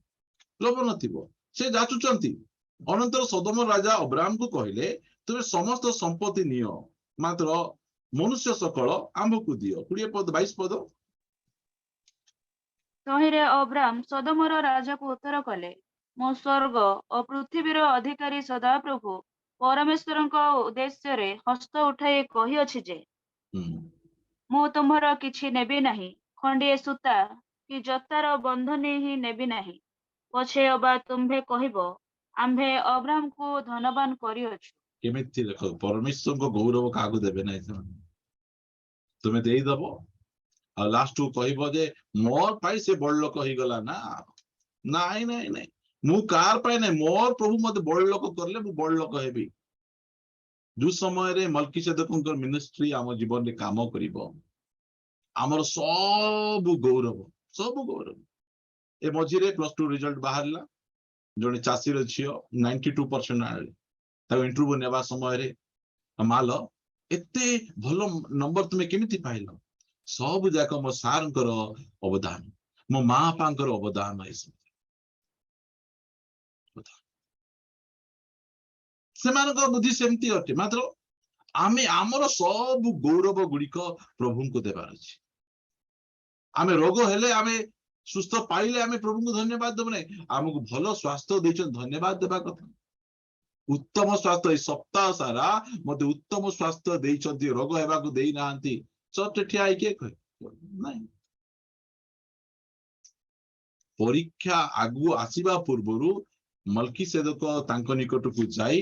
ଲୋଭ ନଥିବ, ସେ ଯାଚୁଛନ୍ତି। ଅନନ୍ତର ସଦୋମ ରାଜା ଅବ୍ରାହମକୁ କହିଲେ, ତୁମେ ସମସ୍ତ ସମ୍ପତ୍ତି ନିଅ, ମାତ୍ର ମନୁଷ୍ୟ ସକଳ ଆମ୍ଭକୁ ଦିଅ। 20 ପଦ, 22 ପଦ। ତହିଁରେ ଅବ୍ରାମ ସଦୋମର ରାଜାକୁ ଉତ୍ତର କଲେ, ମୁଁ ସ୍ୱର୍ଗ ଓ ପୃଥିବୀର ଅଧିକାରୀ ସଦାପ୍ରଭୁ ପରମେଶ୍ୱରଙ୍କ ଉଦ୍ଦେଶ୍ୟରେ ହସ୍ତ ଉଠାଇ କହିଅଛି ଯେ ମୁଁ ତୁମ୍ଭର କିଛି ନେବି ନାହିଁ, ଖଣ୍ଡିଏ ସୂତା କି ଜୋତାର ବନ୍ଧନୀ ହିଁ ନେବି ନାହିଁ। ପଛେ ଅବା ତୁମ୍ଭେ କହିବ, ଆମ୍ଭେ ଅବ୍ରାହ୍ମକୁ ଧନବାନ କରିଅଛୁ। କେମିତି ଦେଖ, ପରମେଶ୍ୱରଙ୍କ ଗୌରବ କାହାକୁ ଦେବେ ନାହିଁ ସେମାନେ। ତୁମେ ଦେଇଦବ ଆଉ ଲାଷ୍ଟ କୁ କହିବ ଯେ ମୋର ପାଇଁ ସେ ବଡ ଲୋକ ହେଇଗଲା। ନା, ନାଇଁ, ନାଇଁ, ନାଇଁ, ମୁଁ କାହାର ପାଇଁ ନାଇଁ, ମୋର ପ୍ରଭୁ ମତେ ବଡ ଲୋକ କଲେ ମୁଁ ବଡ ଲୋକ ହେବି। ଯୋଉ ସମୟରେ ମଲକିସେଦକଙ୍କର ମିନିଷ୍ଟ୍ରି ଆମ ଜୀବନରେ କାମ କରିବ, ଆମର ସବୁ ଗୌରବ, ସବୁ ଗୌରବ। ଏ ମଝିରେ +2 ରେଜଲ୍ଟ ବାହାରିଲା, ଜଣେ ଚାଷୀର ଝିଅ 92% ଆଣିଲେ। ତାକୁ ଇଣ୍ଟରଭ୍ୟୁ ନେବା ସମୟରେ, ମାଲ ଏତେ ଭଲ ନମ୍ବର ତୁମେ କେମିତି ପାଇଲ? ସବୁ ଯାକ ମୋ ସାରଙ୍କର ଅବଦାନ, ମୋ ମା ବାପାଙ୍କର ଅବଦାନ। ଏସବୁ ସେମାନଙ୍କର ବୁଦ୍ଧି ସେମିତି ଅଟେ, ମାତ୍ର ଆମେ ଆମର ସବୁ ଗୌରବ ଗୁଡିକ ପ୍ରଭୁଙ୍କୁ ଦେବାର ଅଛି। ଆମେ ରୋଗ ହେଲେ, ଆମେ ସୁସ୍ଥ ପାଇଲେ ଆମେ ପ୍ରଭୁଙ୍କୁ ଧନ୍ୟବାଦ ଦେବୁ ନାହିଁ? ଆମକୁ ଭଲ ସ୍ୱାସ୍ଥ୍ୟ ଦେଇଛନ୍ତି, ଧନ୍ୟବାଦ ଦେବା କଥା। ଉତ୍ତମ ସ୍ୱାସ୍ଥ୍ୟ, ଏଇ ସପ୍ତାହ ସାରା ମତେ ଉତ୍ତମ ସ୍ୱାସ୍ଥ୍ୟ ଦେଇଛନ୍ତି, ରୋଗ ହେବାକୁ ଦେଇନାହାନ୍ତି। ଚର୍ଚ୍ଚ ଠିଆ ହେଇକି କିଏ କହେ ନାଇଁ। ପରୀକ୍ଷା ଆଗକୁ ଆସିବା ପୂର୍ବରୁ ମଲକିସେଦକ ତାଙ୍କ ନିକଟକୁ ଯାଇ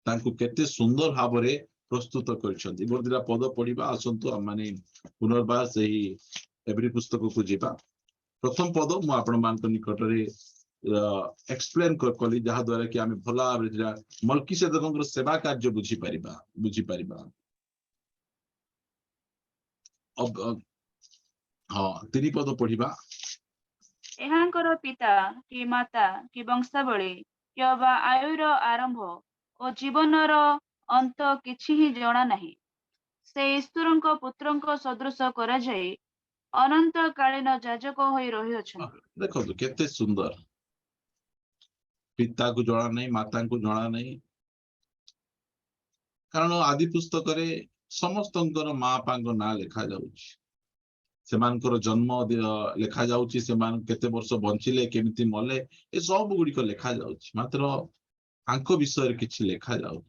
ତାଙ୍କୁ କେତେ ସୁନ୍ଦର ଭାବରେ ପ୍ରସ୍ତୁତ କରିଛନ୍ତି। ଗୋଟେ ଦିଟା ପଦ ପଢିବା ଆସନ୍ତୁ। ଆମେ ପୁନର୍ବାର ସେହି ଏବ୍ରୀ ପୁସ୍ତକକୁ ଯିବା। ପ୍ରଥମ ପଦ ମୁଁ ଆପଣମାନଙ୍କ ନିକଟରେ ଏକ୍ସପ୍ଲେନ କଲି, ଯାହା ଦ୍ୱାରା କି ଆମେ ଭଲ ଭାବରେ ମଲକିସେଦକଙ୍କର ସେବା କାର୍ଯ୍ୟ ବୁଝିପାରିବା। ହଁ, 3 ପଦ ପଢିବା। ଏହାଙ୍କର ପିତା କି ମାତା କି ବଂଶାବଳୀ କି ଅବା ଆୟୁର ଆରମ୍ଭ ଓ ଜୀବନର ଅନ୍ତ କିଛି ହିଁ ଜଣା ନାହିଁ। ସେ ଈଶ୍ୱରଙ୍କ ପୁତ୍ରଙ୍କ ସଦୃଶ କରାଯାଇ ଅନନ୍ତକାଳୀନ ଯାଜକ ହୋଇ ରହିଅଛନ୍ତି। ଦେଖନ୍ତୁ କେତେ ସୁନ୍ଦର। ପିତାକୁ ଜଣା ନାହିଁ, ମାତାଙ୍କୁ ଜଣା ନାହିଁ, କାରଣ ଆଦି ପୁସ୍ତକରେ ସମସ୍ତଙ୍କର ମା ବାପାଙ୍କ ନାଁ ଲେଖାଯାଉଛି, ସେମାନଙ୍କର ଜନ୍ମ ଲେଖାଯାଉଛି, ସେମାନେ କେତେ ବର୍ଷ ବଞ୍ଚିଲେ, କେମିତି ମଲେ, ଏ ସବୁ ଗୁଡିକ ଲେଖାଯାଉଛି। ମାତ୍ର ତାଙ୍କ ବିଷୟରେ କିଛି ଲେଖାଯାଉନି।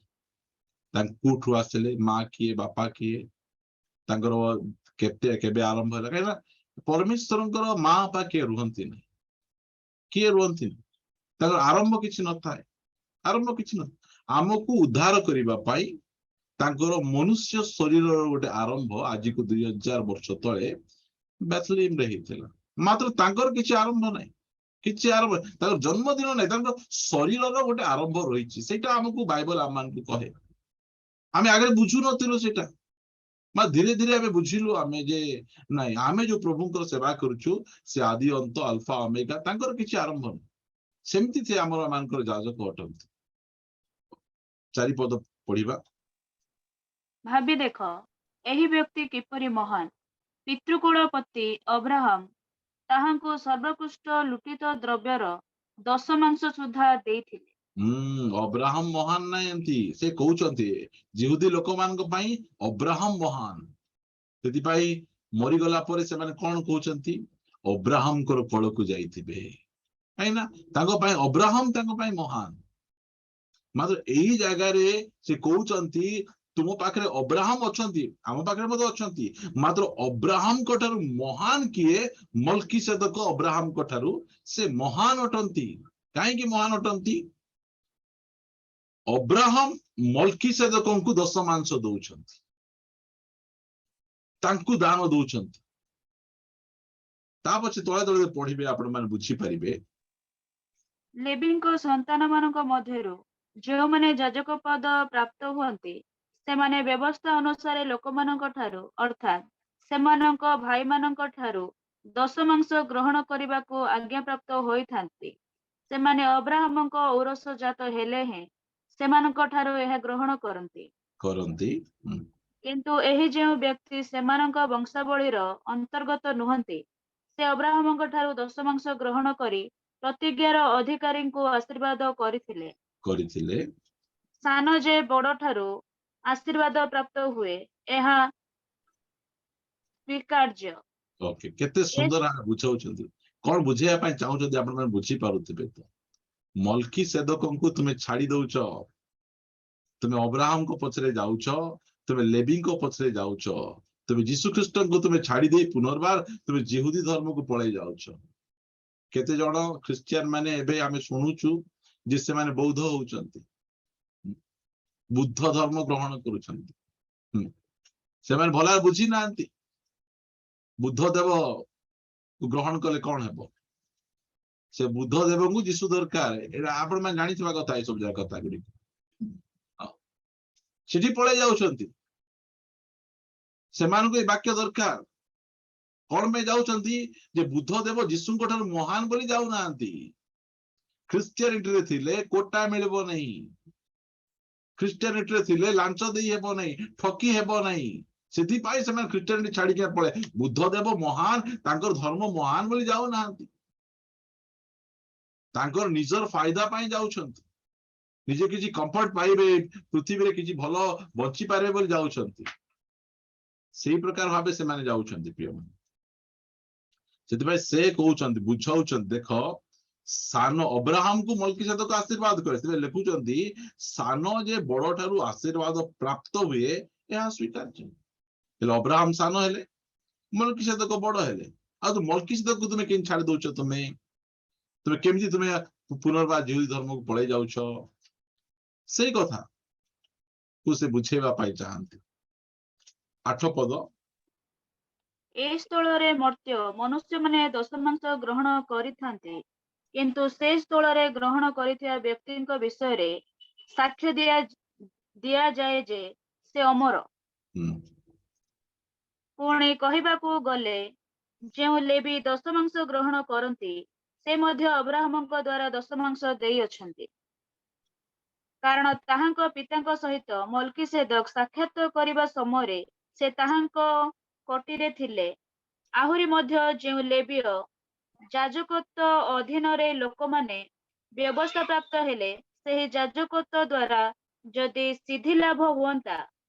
ତାଙ୍କ କୋଉଠୁ ଆସିଲେ, ମା କିଏ, ବାପା କିଏ, ତାଙ୍କର କେତେ କେବେ ଆରମ୍ଭ ହେଲା। କାହିଁକିନା ପରମେଶ୍ୱରଙ୍କର ମା ବାପା କିଏ ରୁହନ୍ତିନି, କିଏ ରୁହନ୍ତିନି। ତାଙ୍କର ଆରମ୍ଭ କିଛି ନଥାଏ, ଆରମ୍ଭ କିଛି ନଥାଏ। ଆମକୁ ଉଦ୍ଧାର କରିବା ପାଇଁ ତାଙ୍କର ମନୁଷ୍ୟ ଶରୀରର ଗୋଟେ ଆରମ୍ଭ ଆଜିକୁ 2000 ବର୍ଷ ତଳେ ବେଥଲିମରେ ହେଇଥିଲା। ମାତ୍ର ତାଙ୍କର କିଛି ଆରମ୍ଭ ନାହିଁ, କିଛି ଆରମ୍ଭ, ତାଙ୍କର ଜନ୍ମଦିନ ନାହିଁ। ତାଙ୍କର ଶରୀରର ଗୋଟେ ଆରମ୍ଭ ରହିଛି, ସେଇଟା ଆମକୁ ବାଇବଲ ଆମମାନଙ୍କୁ କହେ। ଆମେ ଆଗରେ ବୁଝୁନଥିଲୁ ସେଇଟା, ମା ଧୀରେ ଧୀରେ ଆମେ ବୁଝିଲୁ ଆମେ ଯେ ନାଇଁ, ଆମେ ଯୋଉ ପ୍ରଭୁଙ୍କର ସେବା କରୁଛୁ ସେ ଆଦି ଅନ୍ତ, ଆଲଫା ଅମେଗା, ତାଙ୍କର କିଛି ଆରମ୍ଭ ନାହିଁ। ସେମିତି ସେ ଆମର ମାନଙ୍କର ଯାଜକ ଅଟନ୍ତି। 4 ପଦ ପଢିବା। ଭାବି ଦେଖ, ଏହି ବ୍ୟକ୍ତି କିପରି ମହାନ! ପିତୃକୁଳପତି ଅବ୍ରାହମ ତାହାଙ୍କୁ ସର୍ବୋତ୍କୃଷ୍ଟ ଲୁଟିତ ଦ୍ରବ୍ୟର ଦଶମାଂଶ ସୁଦ୍ଧା ଦେଇଥିଲେ। ଅବ୍ରାହମ ମହାନ ନାଇଁ, ଏମିତି ସେ କହୁଛନ୍ତି। ଯିହୁଦୀ ଲୋକମାନଙ୍କ ପାଇଁ ଅବ୍ରାହମ ମହାନ। ସେଥିପାଇଁ ମରିଗଲା ପରେ ସେମାନେ କଣ କହୁଛନ୍ତି? ଅବ୍ରାହମଙ୍କର କୋଳକୁ ଯାଇଥିବେ। କାହିଁକି ନା ତାଙ୍କ ପାଇଁ ଅବ୍ରାହମ ତାଙ୍କ ପାଇଁ ମହାନ। ମାତ୍ର ଏଇ ଜାଗାରେ ସେ କହୁଛନ୍ତି, ତୁମ ପାଖରେ ଅବ୍ରାହମ ଅଛନ୍ତି, ଆମ ପାଖରେ ମଧ୍ୟ ଅଛନ୍ତି, ମାତ୍ର ଅବ୍ରାହମଙ୍କ ଠାରୁ ମହାନ କିଏ? ମଲକିସେଦକ ଅବ୍ରାହମଙ୍କ ଠାରୁ ସେ ମହାନ ଅଟନ୍ତି। କାହିଁକି ମହାନ ଅଟନ୍ତି? ଅବ୍ରାହମ ମଲକିସେଦକଙ୍କୁ ଦଶମାଂଶ ଦଉଛନ୍ତି, ତାଙ୍କୁ ଦାନ ଦଉଛନ୍ତି। ତା ପଛେ ତଳେ ତଳେ ପଢିବେ, ଆପଣ ମାନେ ବୁଝିପାରିବେ। ଲେବିଙ୍କ ସନ୍ତାନମାନଙ୍କ ମଧ୍ୟରୁ ଯେଉଁମାନେ ଯାଜକ ପଦ ପ୍ରାପ୍ତ ହୁଅନ୍ତି, ସେମାନେ ବ୍ୟବସ୍ଥା ଅନୁସାରେ ଲୋକମାନଙ୍କ ଠାରୁ, ଅର୍ଥାତ୍ ସେମାନଙ୍କ ଭାଇମାନଙ୍କ ଠାରୁ ଦଶମାଂଶ ଗ୍ରହଣ କରିବାକୁ ଆଜ୍ଞାପ୍ରାପ୍ତ ହୋଇଥାନ୍ତି। ସେମାନେ ଅବ୍ରାହମଙ୍କ ଔରସ ଜାତ ହେଲେ ହେଁ ସେମାନଙ୍କ ଠାରୁ ଏହା ଗ୍ରହଣ କରନ୍ତି। କରନ୍ତି। କିନ୍ତୁ ଏହି ଯେଉଁ ବ୍ୟକ୍ତି ସେମାନଙ୍କ ବଂଶାବଳୀର ଅନ୍ତର୍ଗତ ନୁହନ୍ତି, ସେ ଅବ୍ରାହମଙ୍କ ଠାରୁ ଦଶମାଂଶ ଗ୍ରହଣ କରି ପ୍ରତିଜ୍ଞାର ଅଧିକାରୀଙ୍କୁ ଆଶୀର୍ବାଦ କରିଥିଲେ। କରିଥିଲେ। ସାନ ଯେ ବଡ ଠାରୁ ଆଶୀର୍ବାଦ ପ୍ରାପ୍ତ ହୁଏ, ଏହା ସ୍ୱୀକାର୍ଯ୍ୟ। ଓକେ, କେତେ ସୁନ୍ଦର ଭାବେ ବୁଝାଉଛନ୍ତି। କଣ ବୁଝେଇବା ପାଇଁ ଚାହୁଁଛନ୍ତି, ଆପଣ ମାନେ ବୁଝିପାରୁଥିବେ ତ। ମଲକି ସେଦକଙ୍କୁ ତୁମେ ଛାଡି ଦଉଛ, ତୁମେ ଅବ୍ରାହମଙ୍କ ପଛରେ ଯାଉଛ, ତୁମେ ଲେବିଙ୍କ ପଛରେ ଯାଉଛ, ତୁମେ ଯୀଶୁ ଖ୍ରୀଷ୍ଟଙ୍କୁ ତୁମେ ଛାଡି ଦେଇ ପୁନର୍ବାର ତୁମେ ଜିହୁଦୀ ଧର୍ମକୁ ପଳେଇ ଯାଉଛ। କେତେ ଜଣ ଖ୍ରୀଷ୍ଟିଆନ ମାନେ ଏବେ ଆମେ ଶୁଣୁଛୁ ଯେ ସେମାନେ ବୌଦ୍ଧ ହଉଛନ୍ତି, ବୁଦ୍ଧ ଧର୍ମ ଗ୍ରହଣ କରୁଛନ୍ତି। ସେମାନେ ଭଲ ବୁଝି ନାହାନ୍ତି। ବୁଦ୍ଧ ଦେବ ଗ୍ରହଣ କଲେ କଣ ହେବ? ସେ ବୁଦ୍ଧ ଦେବଙ୍କୁ ଯୀଶୁ ଦରକାର, ଏଇଟା ଆପଣ ମାନେ ଜାଣିଥିବା କଥା। ଏସବୁ ଯାକ କଥା ଗୁଡିକ ସେଠି ପଳେଇ ଯାଉଛନ୍ତି। ସେମାନଙ୍କୁ ଏଇ ବାକ୍ୟ ଦରକାର। କଣ ପାଇଁ ଯାଉଛନ୍ତି? ଯେ ବୁଦ୍ଧ ଦେବ ଯୀଶୁଙ୍କ ଠାରୁ ମହାନ ବୋଲି ଯାଉନାହାନ୍ତି। ଖ୍ରୀଷ୍ଟିଆନିଟିରେ ଥିଲେ କୋଟା ମିଳିବ ନାହିଁ, ଖ୍ରୀଷ୍ଟିଆନିଟିରେ ଥିଲେ ଲାଞ୍ଚ ଦେଇ ହେବ ନାହିଁ, ଠକି ହେବ ନାହିଁ। ସେଥିପାଇଁ ସେମାନେ ଖ୍ରୀଷ୍ଟିଆନିଟି ଛାଡିକି ପଳେଇ ବୁଦ୍ଧ ଦେବ ମହାନ, ତାଙ୍କର ଧର୍ମ ମହାନ ବୋଲି ଯାଉନାହାନ୍ତି। ତାଙ୍କର ନିଜର ଫାଇଦା ପାଇଁ ଯାଉଛନ୍ତି। ନିଜେ କିଛି କମ୍ଫର୍ଟ ପାଇବେ, ପୃଥିବୀରେ କିଛି ଭଲ ବଞ୍ଚି ପାରିବେ ବୋଲି ଯାଉଛନ୍ତି। ସେଇ ପ୍ରକାର ଭାବେ ସେମାନେ ଯାଉଛନ୍ତି ପ୍ରିୟମାନେ। ସେଥିପାଇଁ ସେ କହୁଛନ୍ତି, ବୁଝାଉଛନ୍ତି, ଦେଖ, ସାନ ଅବ୍ରାହମକୁ ମଲକିସେଦକ ଆଶୀର୍ବାଦ କରେ। ସେଥିପାଇଁ ଲେଖୁଛନ୍ତି, ସାନ ଯେ ବଡ ଠାରୁ ଆଶୀର୍ବାଦ ପ୍ରାପ୍ତ ହୁଏ, ଏହା ସ୍ୱୀକାର୍ଯ୍ୟ। ହେଲେ ଅବ୍ରାହମ ସାନ ହେଲେ, ମଲକିସେଦକ ବଡ ହେଲେ। ଆଉ ତୁ ମଲକିସେଦକକୁ ତୁମେ କେମିତି ଛାଡି ଦଉଛ? ତୁମେ ତୁମେ କେମିତି ତୁମେ ପୁନର୍ବାର ଯିହୁଦୀ ଧର୍ମକୁ ପଳେଇ ଯାଉଛ? ସେଇ କଥା କୁ ସେ ବୁଝେଇବା ପାଇଁ ଚାହାନ୍ତି। 8 ପଦ। ଏ ସ୍ଥଳରେ ମର୍ତ୍ତ୍ୟ ମନୁଷ୍ୟମାନେ ଦଶମାଂଶ ଗ୍ରହଣ କରିଥାନ୍ତି, କିନ୍ତୁ ସେ ସ୍ଥଳରେ ଗ୍ରହଣ କରିଥିବା ବ୍ୟକ୍ତିଙ୍କ ବିଷୟରେ ସାକ୍ଷ୍ୟ ଦିଆଯାଏ ଯେ ସେ ଅମର। ପୁଣି କହିବାକୁ ଗଲେ, ଯେଉଁ ଲେବି ଦଶମାଂଶ ଗ୍ରହଣ କରନ୍ତି, ସେ ମଧ୍ୟ ଅବ୍ରାହମଙ୍କ ଦ୍ଵାରା ଦଶମାଂଶ ଦେଇଅଛନ୍ତି, କାରଣ ତାହାଙ୍କ ପିତାଙ୍କ ସହିତ ମଲକିସେଦକ ସାକ୍ଷାତ କରିବା ସମୟରେ ସେ ତାହାଙ୍କ କଟିରେ ଥିଲେ। ଆହୁରି ମଧ୍ୟ ଯେଉଁ ଲେବୀୟ ଯାଜକତ୍ୱ ଅଧୀନରେ ଲୋକମାନେ ବ୍ୟବସ୍ଥା ପ୍ରାପ୍ତ ହେଲେ, ସେହି ଯାଜକତ୍ୱ ଦ୍ଵାରା ଯଦି ସିଦ୍ଧି ଲାଭ ହୁଅନ୍ତା,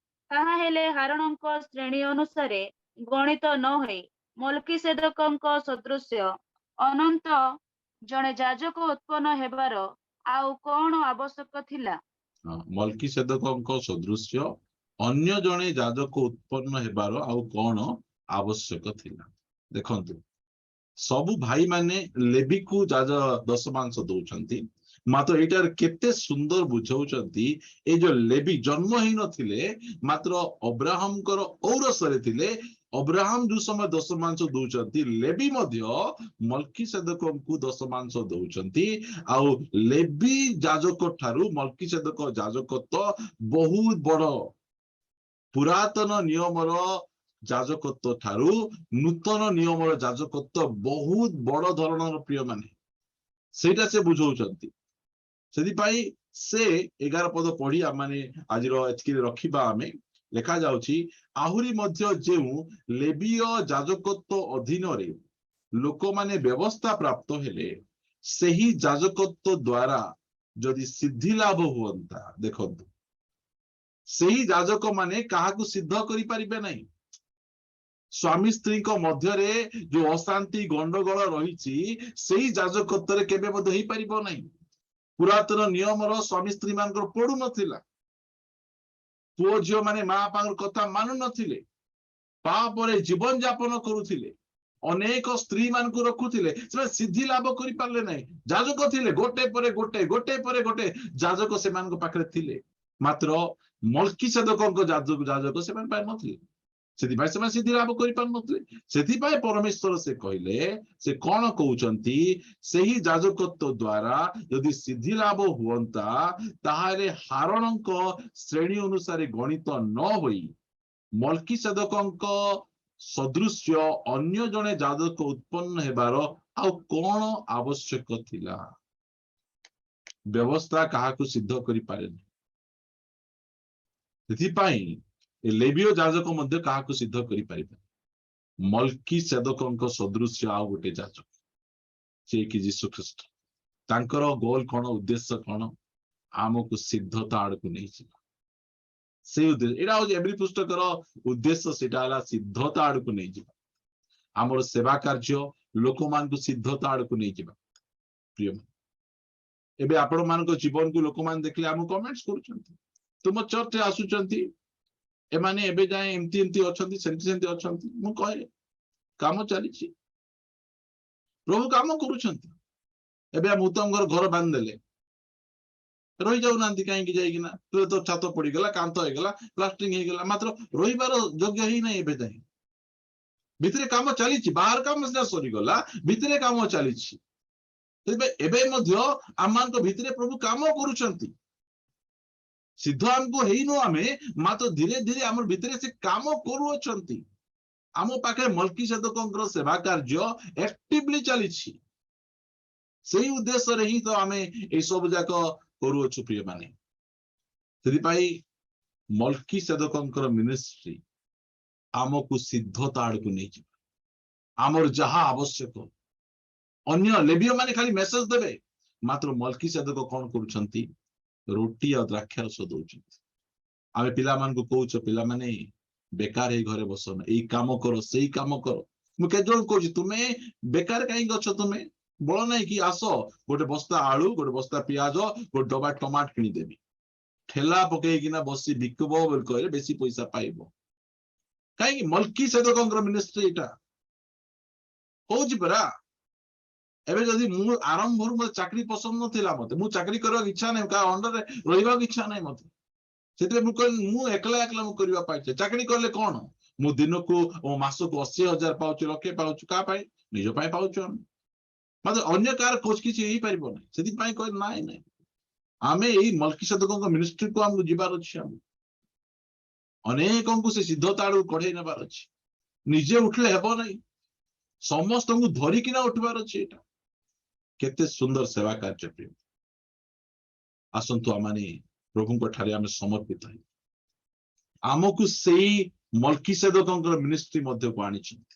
ତାହା ହେଲେ ହାରଣଙ୍କ ଶ୍ରେଣୀ ଅନୁସାରେ ଗଣିତ ନ ହୋଇ ମଲକିସେଦକଙ୍କ ସଦୃଶ୍ୟ ଅନ୍ୟ ଜଣେ ଯାଜକ ଉତ୍ପନ୍ନ ହେବାର ଆଉ କଣ ଆବଶ୍ୟକ ଥିଲା? ହଁ, ମଲକିସେଦକଙ୍କ ସଦୃଶ୍ୟ ଅନ୍ୟ ଜଣେ ଯାଜକ ଉତ୍ପନ୍ନ ହେବାର ଆଉ କଣ ଆବଶ୍ୟକ ଥିଲା? ଦେଖନ୍ତୁ, ସବୁ ଭାଇମାନେ ଲେବିକୁ ଯାଜ ଦଶମାଂଶ ଦଉଛନ୍ତି। ମାତ୍ର ଏଇଟାରେ କେତେ ସୁନ୍ଦର ବୁଝାଉଛନ୍ତି। ଏଇ ଯୋଉ ଲେବି ଜନ୍ମ ହେଇନଥିଲେ, ମାତ୍ର ଅବ୍ରାହମଙ୍କର ଔରସରେ ଥିଲେ। ଅବ୍ରାହମ ଯୋଉ ସମୟ ଦଶମାଂଶ ଦଉଛନ୍ତି, ଲେବି ମଧ୍ୟ ମଲକିସେଦକଙ୍କୁ ଦଶମାଂଶ ଦଉଛନ୍ତି। ଆଉ ଲେବି ଯାଜକ ଠାରୁ ମଲକିସେଦକ ଯାଜକତ୍ୱ ବହୁତ ବଡ। ପୁରାତନ ନିୟମର ଯାଜକତ୍ୱ ଠାରୁ ନୂତନ ନିୟମର ଯାଜକତ୍ୱ ବହୁତ ବଡ ଧରଣର, ପ୍ରିୟମାନେ। ସେଇଟା ସେ ବୁଝଉଛନ୍ତି। ସେଥିପାଇଁ ସେ 11 ପଦ ପଢି ଆମେ ଆଜିର ଏତିକିରେ ରଖିବା ଆମେ। ଲେଖାଯାଉଛି, ଆହୁରି ମଧ୍ୟ ଯେଉଁ ଲେବୀୟ ଯାଜକତ୍ୱ ଅଧୀନରେ ଲୋକମାନେ ବ୍ୟବସ୍ଥା ପ୍ରାପ୍ତ ହେଲେ, ସେହି ଯାଜକତ୍ୱ ଦ୍ଵାରା ଯଦି ସିଦ୍ଧି ଲାଭ ହୁଅନ୍ତା। ଦେଖନ୍ତୁ, ସେହି ଯାଜକ ମାନେ କାହାକୁ ସିଦ୍ଧ କରିପାରିବେ ନାହିଁ। ସ୍ୱାମୀ ସ୍ତ୍ରୀଙ୍କ ମଧ୍ୟରେ ଯୋଉ ଅଶାନ୍ତି, ଗଣ୍ଡଗୋଳ ରହିଛି, ସେଇ ଯାଜକତ୍ୱରେ କେବେ ମଧ୍ୟ ହେଇପାରିବ ନାହିଁ। ପୁରାତନ ନିୟମର ସ୍ୱାମୀ ସ୍ତ୍ରୀ ମାନଙ୍କର ପଡୁନଥିଲା। ପୁଅ ଝିଅ ମାନେ ମା ବାପାଙ୍କର କଥା ମାନୁ ନଥିଲେ, ପାପରେ ଜୀବନ ଯାପନ କରୁଥିଲେ, ଅନେକ ସ୍ତ୍ରୀ ମାନଙ୍କୁ ରଖୁଥିଲେ। ସେମାନେ ସିଦ୍ଧି ଲାଭ କରିପାରିଲେ ନାହିଁ। ଯାଜକ ଥିଲେ, ଗୋଟେ ପରେ ଗୋଟେ, ଗୋଟେ ପରେ ଗୋଟେ ଯାଜକ ସେମାନଙ୍କ ପାଖରେ ଥିଲେ। ମାତ୍ର ମଲକିସେଦକଙ୍କ ଯାଜକ ସେମାନେ ପାଇନଥିଲେ। ସେଥିପାଇଁ ସେମାନେ ସିଦ୍ଧି ଲାଭ କରିପାରୁନଥିଲେ। ସେଥିପାଇଁ ପରମେଶ୍ୱର ସେ କହିଲେ, ସେ କଣ କହୁଛନ୍ତି? ସେହି ଯାଜକତ୍ୱ ଦ୍ଵାରା ଯଦି ସିଦ୍ଧି ଲାଭ ହୁଅନ୍ତା, ତାହେଲେ ହାରଣଙ୍କ ଶ୍ରେଣୀ ଅନୁସାରେ ଗଣିତ ନ ହୋଇ ମଲକିସେଦକଙ୍କ ସଦୃଶ୍ୟ ଅନ୍ୟ ଜଣେ ଯାଜକ ଉତ୍ପନ୍ନ ହେବାର ଆଉ କଣ ଆବଶ୍ୟକ ଥିଲା? ବ୍ୟବସ୍ଥା କାହାକୁ ସିଦ୍ଧ କରିପାରେନି। ସେଥିପାଇଁ ଏ ଲେବୀୟ ଯାଜକ ମଧ୍ୟ କାହାକୁ ସିଦ୍ଧ କରିପାରିବେ? ମଲକିସେଦକଙ୍କ ସଦୃଶ୍ୟ ଆଉ ଗୋଟେ ଯାଜକ, ସେ କି ଯୀଶୁ ଖ୍ରୀଷ୍ଟ। ତାଙ୍କର ଗୋଲ କଣ, ଉଦ୍ଦେଶ୍ୟ କଣ? ଆମକୁ ସିଦ୍ଧତା ଆଡକୁ ନେଇଯିବ। ସେଇ ଉଦ୍ଦେଶ୍ୟ। ଏଇଟା ହଉଛି ଏବ୍ରୀ ପୁସ୍ତକର ଉଦ୍ଦେଶ୍ୟ। ସେଇଟା ହେଲା ସିଦ୍ଧତା ଆଡକୁ ନେଇଯିବା। ଆମର ସେବା କାର୍ଯ୍ୟ ଲୋକମାନଙ୍କୁ ସିଦ୍ଧତା ଆଡକୁ ନେଇଯିବା, ପ୍ରିୟ। ଏବେ ଆପଣ ମାନଙ୍କ ଜୀବନକୁ ଲୋକମାନେ ଦେଖିଲେ ଆମକୁ କମେଣ୍ଟସ କରୁଛନ୍ତି, ତୁମ ଚର୍ଚ୍ଚରେ ଆସୁଛନ୍ତି ଏମାନେ, ଏବେ ଯାଏଁ ଏମିତି ଏମିତି ଅଛନ୍ତି, ସେମିତି ସେମିତି ଅଛନ୍ତି। ମୁଁ କହେ, କାମ ଚାଲିଛି, ପ୍ରଭୁ କାମ କରୁଛନ୍ତି। ଏବେ ଆମ ଉତ୍ତମଙ୍କର ଘର ବାନ୍ଧିଦେଲେ, ରହିଯାଉନାହାନ୍ତି କାହିଁକି ଯାଇକିନା? ତ ଛାତ ପଡିଗଲା, କାନ୍ଥ ହେଇଗଲା, ପ୍ଲାଷ୍ଟିଂ ହେଇଗଲା, ମାତ୍ର ରହିବାର ଯୋଗ୍ୟ ହେଇନାହିଁ ଏବେ ଯାଏଁ। ଭିତରେ କାମ ଚାଲିଛି। ବାହାର କାମ ସିନା ସରିଗଲା, ଭିତରେ କାମ ଚାଲିଛି। ସେଥିପାଇଁ ଏବେ ମଧ୍ୟ ଆମମାନଙ୍କ ଭିତରେ ପ୍ରଭୁ କାମ କରୁଛନ୍ତି। ସିଦ୍ଧ ଆମକୁ ହେଇନୁ ଆମେ, ମାତ୍ର ଧୀରେ ଧୀରେ ଆମର ଭିତରେ ସେ କାମ କରୁଅଛନ୍ତି। ଆମ ପାଖରେ ମଲକିସେଦକଙ୍କର ସେବା କାର୍ଯ୍ୟ ଆକ୍ଟିଭଲି ଚାଲିଛି। ସେଇ ଉଦ୍ଦେଶ୍ୟରେ ହିଁ ତ ଆମେ ଏଇ ସବୁ ଯାକ କରୁଅଛୁ, ପ୍ରିୟମାନେ। ସେଥିପାଇଁ ମଲକିସେଦକଙ୍କର ମିନିଷ୍ଟ୍ରି ଆମକୁ ସିଦ୍ଧତା ଆଡକୁ ନେଇଯିବ। ଆମର ଯାହା ଆବଶ୍ୟକ, ଅନ୍ୟ ଲେବୀୟ ମାନେ ଖାଲି ମେସେଜ ଦେବେ, ମାତ୍ର ମଲକିସେଦକ କଣ କରୁଛନ୍ତି? ରୁଟି ଆଉ ଦ୍ରାକ୍ଷାରସ ଦଉଛନ୍ତି। ଆମେ ପିଲାମାନଙ୍କୁ କହୁଛ, ପିଲାମାନେ, ବେକାର ହେଇ ଘରେ ବସନା, ଏଇ କାମ କର, ସେଇ କାମ କର। ମୁଁ କେତେ ଜଣ କହୁଛି, ତୁମେ ବେକାର କାହିଁକି ଅଛ? ତୁମେ ବଳ ନାହିଁ କି? ଆସ, ଗୋଟେ ବସ୍ତା ଆଳୁ, ଗୋଟେ ବସ୍ତା ପିଆଜ, ଗୋଟେ ଡବା ଟମାଟ କିଣିଦେବି, ଠେଲା ପକେଇକିନା ବସି ବିକିବ ବୋଲି କହିଲେ ବେଶୀ ପଇସା ପାଇବ। କାହିଁକି? ମଲ୍କିସେଦକଙ୍କର ମିନିଷ୍ଟ୍ରି ଏଇଟା କହୁଛି ପରା। ଏବେ ଯଦି ମୁଁ ଆରମ୍ଭରୁ ମତେ ଚାକିରି ପସନ୍ଦ ନଥିଲା, ମତେ ମୁଁ ଚାକିରି କରିବାକୁ ଇଚ୍ଛା ନାହିଁ, କାହା ଅଣ୍ଡରରେ ରହିବାକୁ ଇଚ୍ଛା ନାହିଁ ମତେ। ସେଥିପାଇଁ ମୁଁ କହିଲି ମୁଁ ଏକଲା ଏକଲା ମୁଁ କରିବା ପାଇଁ ଇଚ୍ଛା। ଚାକିରି କଲେ କଣ, ମୁଁ ଦିନକୁ ମୋ ମାସକୁ 80,000 ପାଉଛି, ଲକ୍ଷେ ପାଉଛି, କାହା ପାଇଁ? ନିଜ ପାଇଁ ପାଉଛୁ ଆମେ, ମାତ୍ର ଅନ୍ୟ କାହାର କୋଚ କିଛି ହେଇପାରିବ ନାହିଁ। ସେଥିପାଇଁ କହିଲେ ନାଇଁ ନାଇଁ, ଆମେ ଏଇ ମଲ୍କିସେଦକଙ୍କ ମିନିଷ୍ଟ୍ରିକୁ ଆମକୁ ଯିବାର ଅଛି। ଆମକୁ ଅନେକଙ୍କୁ ସେ ସିଦ୍ଧତା ଆଡକୁ କଢେଇ ନେବାର ଅଛି। ନିଜେ ଉଠିଲେ ହେବ ନାହିଁ, ସମସ୍ତଙ୍କୁ ଧରିକିନା ଉଠିବାର ଅଛି। ଏଇଟା କେତେ ସୁନ୍ଦର ସେବା କାର୍ଯ୍ୟ ପ୍ରିୟ। ଆସନ୍ତୁ ଆମମାନେ ପ୍ରଭୁଙ୍କ ଠାରେ ଆମେ ସମର୍ପିତ ହେଇ ଆମକୁ ସେଇ ମଲ୍କିସେଦକଙ୍କର ମିନିଷ୍ଟ୍ରି ମଧ୍ୟକୁ ଆଣିଛନ୍ତି,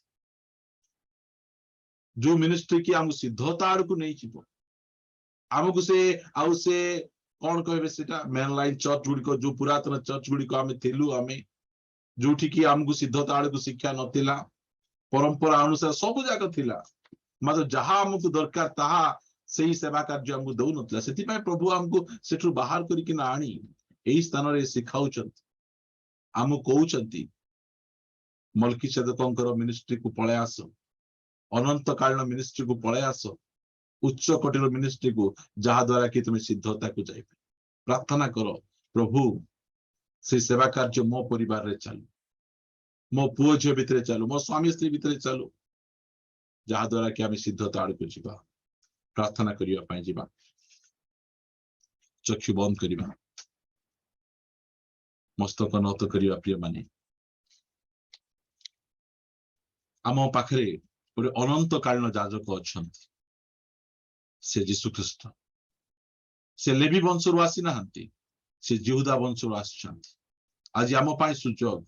ଯୋଉ ମିନିଷ୍ଟ୍ରି କି ଆମକୁ ସିଦ୍ଧତା ଆଡକୁ ନେଇଯିବ। ଆମକୁ ସେ ଆଉ ସେ କଣ କହିବେ ସେଟା ମେନ୍ ଲାଇନ ଚର୍ଚ୍ଚ ଗୁଡିକ, ଯୋଉ ପୁରାତନ ଚର୍ଚ୍ଚ ଗୁଡିକ ଆମେ ଥିଲୁ, ଆମେ ଯୋଉଠି କି ଆମକୁ ସିଦ୍ଧତା ଆଡକୁ ଶିକ୍ଷା ନଥିଲା, ପରମ୍ପରା ଅନୁସାରେ ସବୁ ଯାକ ଥିଲା, ମାତ୍ର ଯାହା ଆମକୁ ଦରକାର ତାହା ସେଇ ସେବା କାର୍ଯ୍ୟ ଆମକୁ ଦଉନଥିଲା। ସେଥିପାଇଁ ପ୍ରଭୁ ଆମକୁ ସେଠୁ ବାହାର କରିକିନା ଆଣି ଏଇ ସ୍ଥାନରେ ଶିଖାଉଛନ୍ତି, ଆମକୁ କହୁଛନ୍ତି ମଲ୍କିସେଦକଙ୍କର ମିନିଷ୍ଟ୍ରିକୁ ପଳେଇ ଆସ, ଅନନ୍ତକାଳୀନ ମିନିଷ୍ଟ୍ରିକୁ ପଳେଇ ଆସ, ଉଚ୍ଚ କୋଟିର ମିନିଷ୍ଟ୍ରିକୁ, ଯାହା ଦ୍ୱାରା କି ତୁମେ ସିଦ୍ଧତାକୁ ଯାଇପାରିବ। ପ୍ରାର୍ଥନା କର, ପ୍ରଭୁ ସେ ସେବା କାର୍ଯ୍ୟ ମୋ ପରିବାରରେ ଚାଲୁ, ମୋ ପୁଅ ଝିଅ ଭିତରେ ଚାଲୁ, ମୋ ସ୍ୱାମୀ ସ୍ତ୍ରୀ ଭିତରେ ଚାଲୁ, ଯାହା ଦ୍ୱାରା କି ଆମେ ସିଦ୍ଧତା ଆଡକୁ ଯିବା। ପ୍ରାର୍ଥନା କରିବା ପାଇଁ ଯିବା, ଚକ୍ଷୁ ବନ୍ଦ କରିବା, ମସ୍ତକ ନତ କରିବା। ପ୍ରିୟମାନେ, ଆମ ପାଖରେ ଗୋଟେ ଅନନ୍ତକାଳୀନ ଯାଜକ ଅଛନ୍ତି, ସେ ଯୀଶୁ ଖ୍ରୀଷ୍ଟ। ସେ ଲେବି ବଂଶରୁ ଆସିନାହାନ୍ତି, ସେ ଜିହୁଦା ବଂଶରୁ ଆସିଛନ୍ତି। ଆଜି ଆମ ପାଇଁ ସୁଯୋଗ,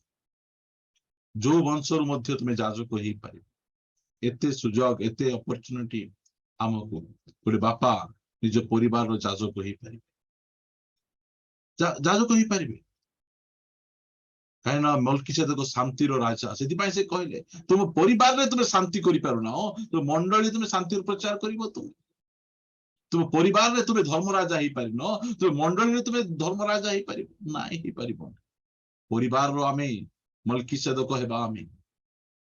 ଯୋଉ ବଂଶରୁ ମଧ୍ୟ ତୁମେ ଯାଜକ ହେଇପାରିବ। ଏତେ ସୁଯୋଗ, ଏତେ ଅପରଚୁନିଟି ଆମକୁ। ଗୋଟେ ବାପା ନିଜ ପରିବାରର ଯାଜକ ହେଇପାରିବେ, ଯାଜକ ହେଇପାରିବେ, କାହିଁକିନା ମଲ୍କିସେଦକ ଶାନ୍ତିର ରାଜା। ସେଥିପାଇଁ ସେ କହିଲେ ତୁମ ପରିବାରରେ ତୁମେ ଶାନ୍ତି କରିପାରୁନା, ତୁମ ମଣ୍ଡଳୀ ତୁମେ ଶାନ୍ତିର ପ୍ରଚାର କରିବ? ତୁମେ ତୁମ ପରିବାରରେ ତୁମେ ଧର୍ମରାଜା ହେଇପାରିନ, ତୁମେ ମଣ୍ଡଳୀରେ ତୁମେ ଧର୍ମରାଜା ହେଇପାରିବ ନାଇଁ? ହେଇପାରିବ। ପରିବାରର ଆମେ ମଲ୍କିସେଦକ ହେବା। ଆମେ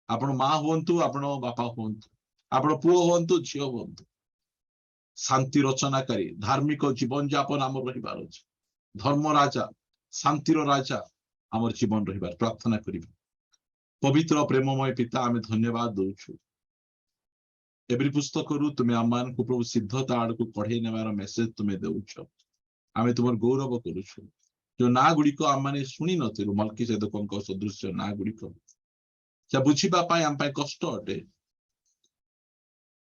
ଆପଣ ମା ହୁଅନ୍ତୁ, ଆପଣ ବାପା ହୁଅନ୍ତୁ, ଆପଣ ପୁଅ ହୁଅନ୍ତୁ, ଝିଅ ହୁଅନ୍ତୁ, ଶାନ୍ତି ରଚନାକାରୀ ଧାର୍ମିକ ଜୀବନ ଯାପନ ଆମର ରହିବାର ଅଛି। ଧର୍ମ ରାଜା, ଶାନ୍ତିର ରାଜା ଆମର ଜୀବନ ରହିବାର ପ୍ରାର୍ଥନା କରିବା। ପବିତ୍ର ପ୍ରେମମୟ ପିତା, ଆମେ ଧନ୍ୟବାଦ ଦଉଛୁ। ଏବ୍ରୀ ପୁସ୍ତକରୁ ତୁମେ ଆମମାନଙ୍କୁ ପ୍ରଭୁ ସିଦ୍ଧତା ଆଡକୁ କଢେଇ ନେବାର ମେସେଜ ତୁମେ ଦେଉଛ। ଆମେ ତୁମର ଗୌରବ କରୁଛୁ। ଯୋଉ ନାଁ ଗୁଡିକ ଆମମାନେ ଶୁଣି ନଥିଲୁ, ମଲ୍କିସେଦକଙ୍କ ସଦୃଶ୍ୟ ନାଁ ଗୁଡିକ, ଯାହା ବୁଝିବା ପାଇଁ ଆମ ପାଇଁ କଷ୍ଟ ଅଟେ,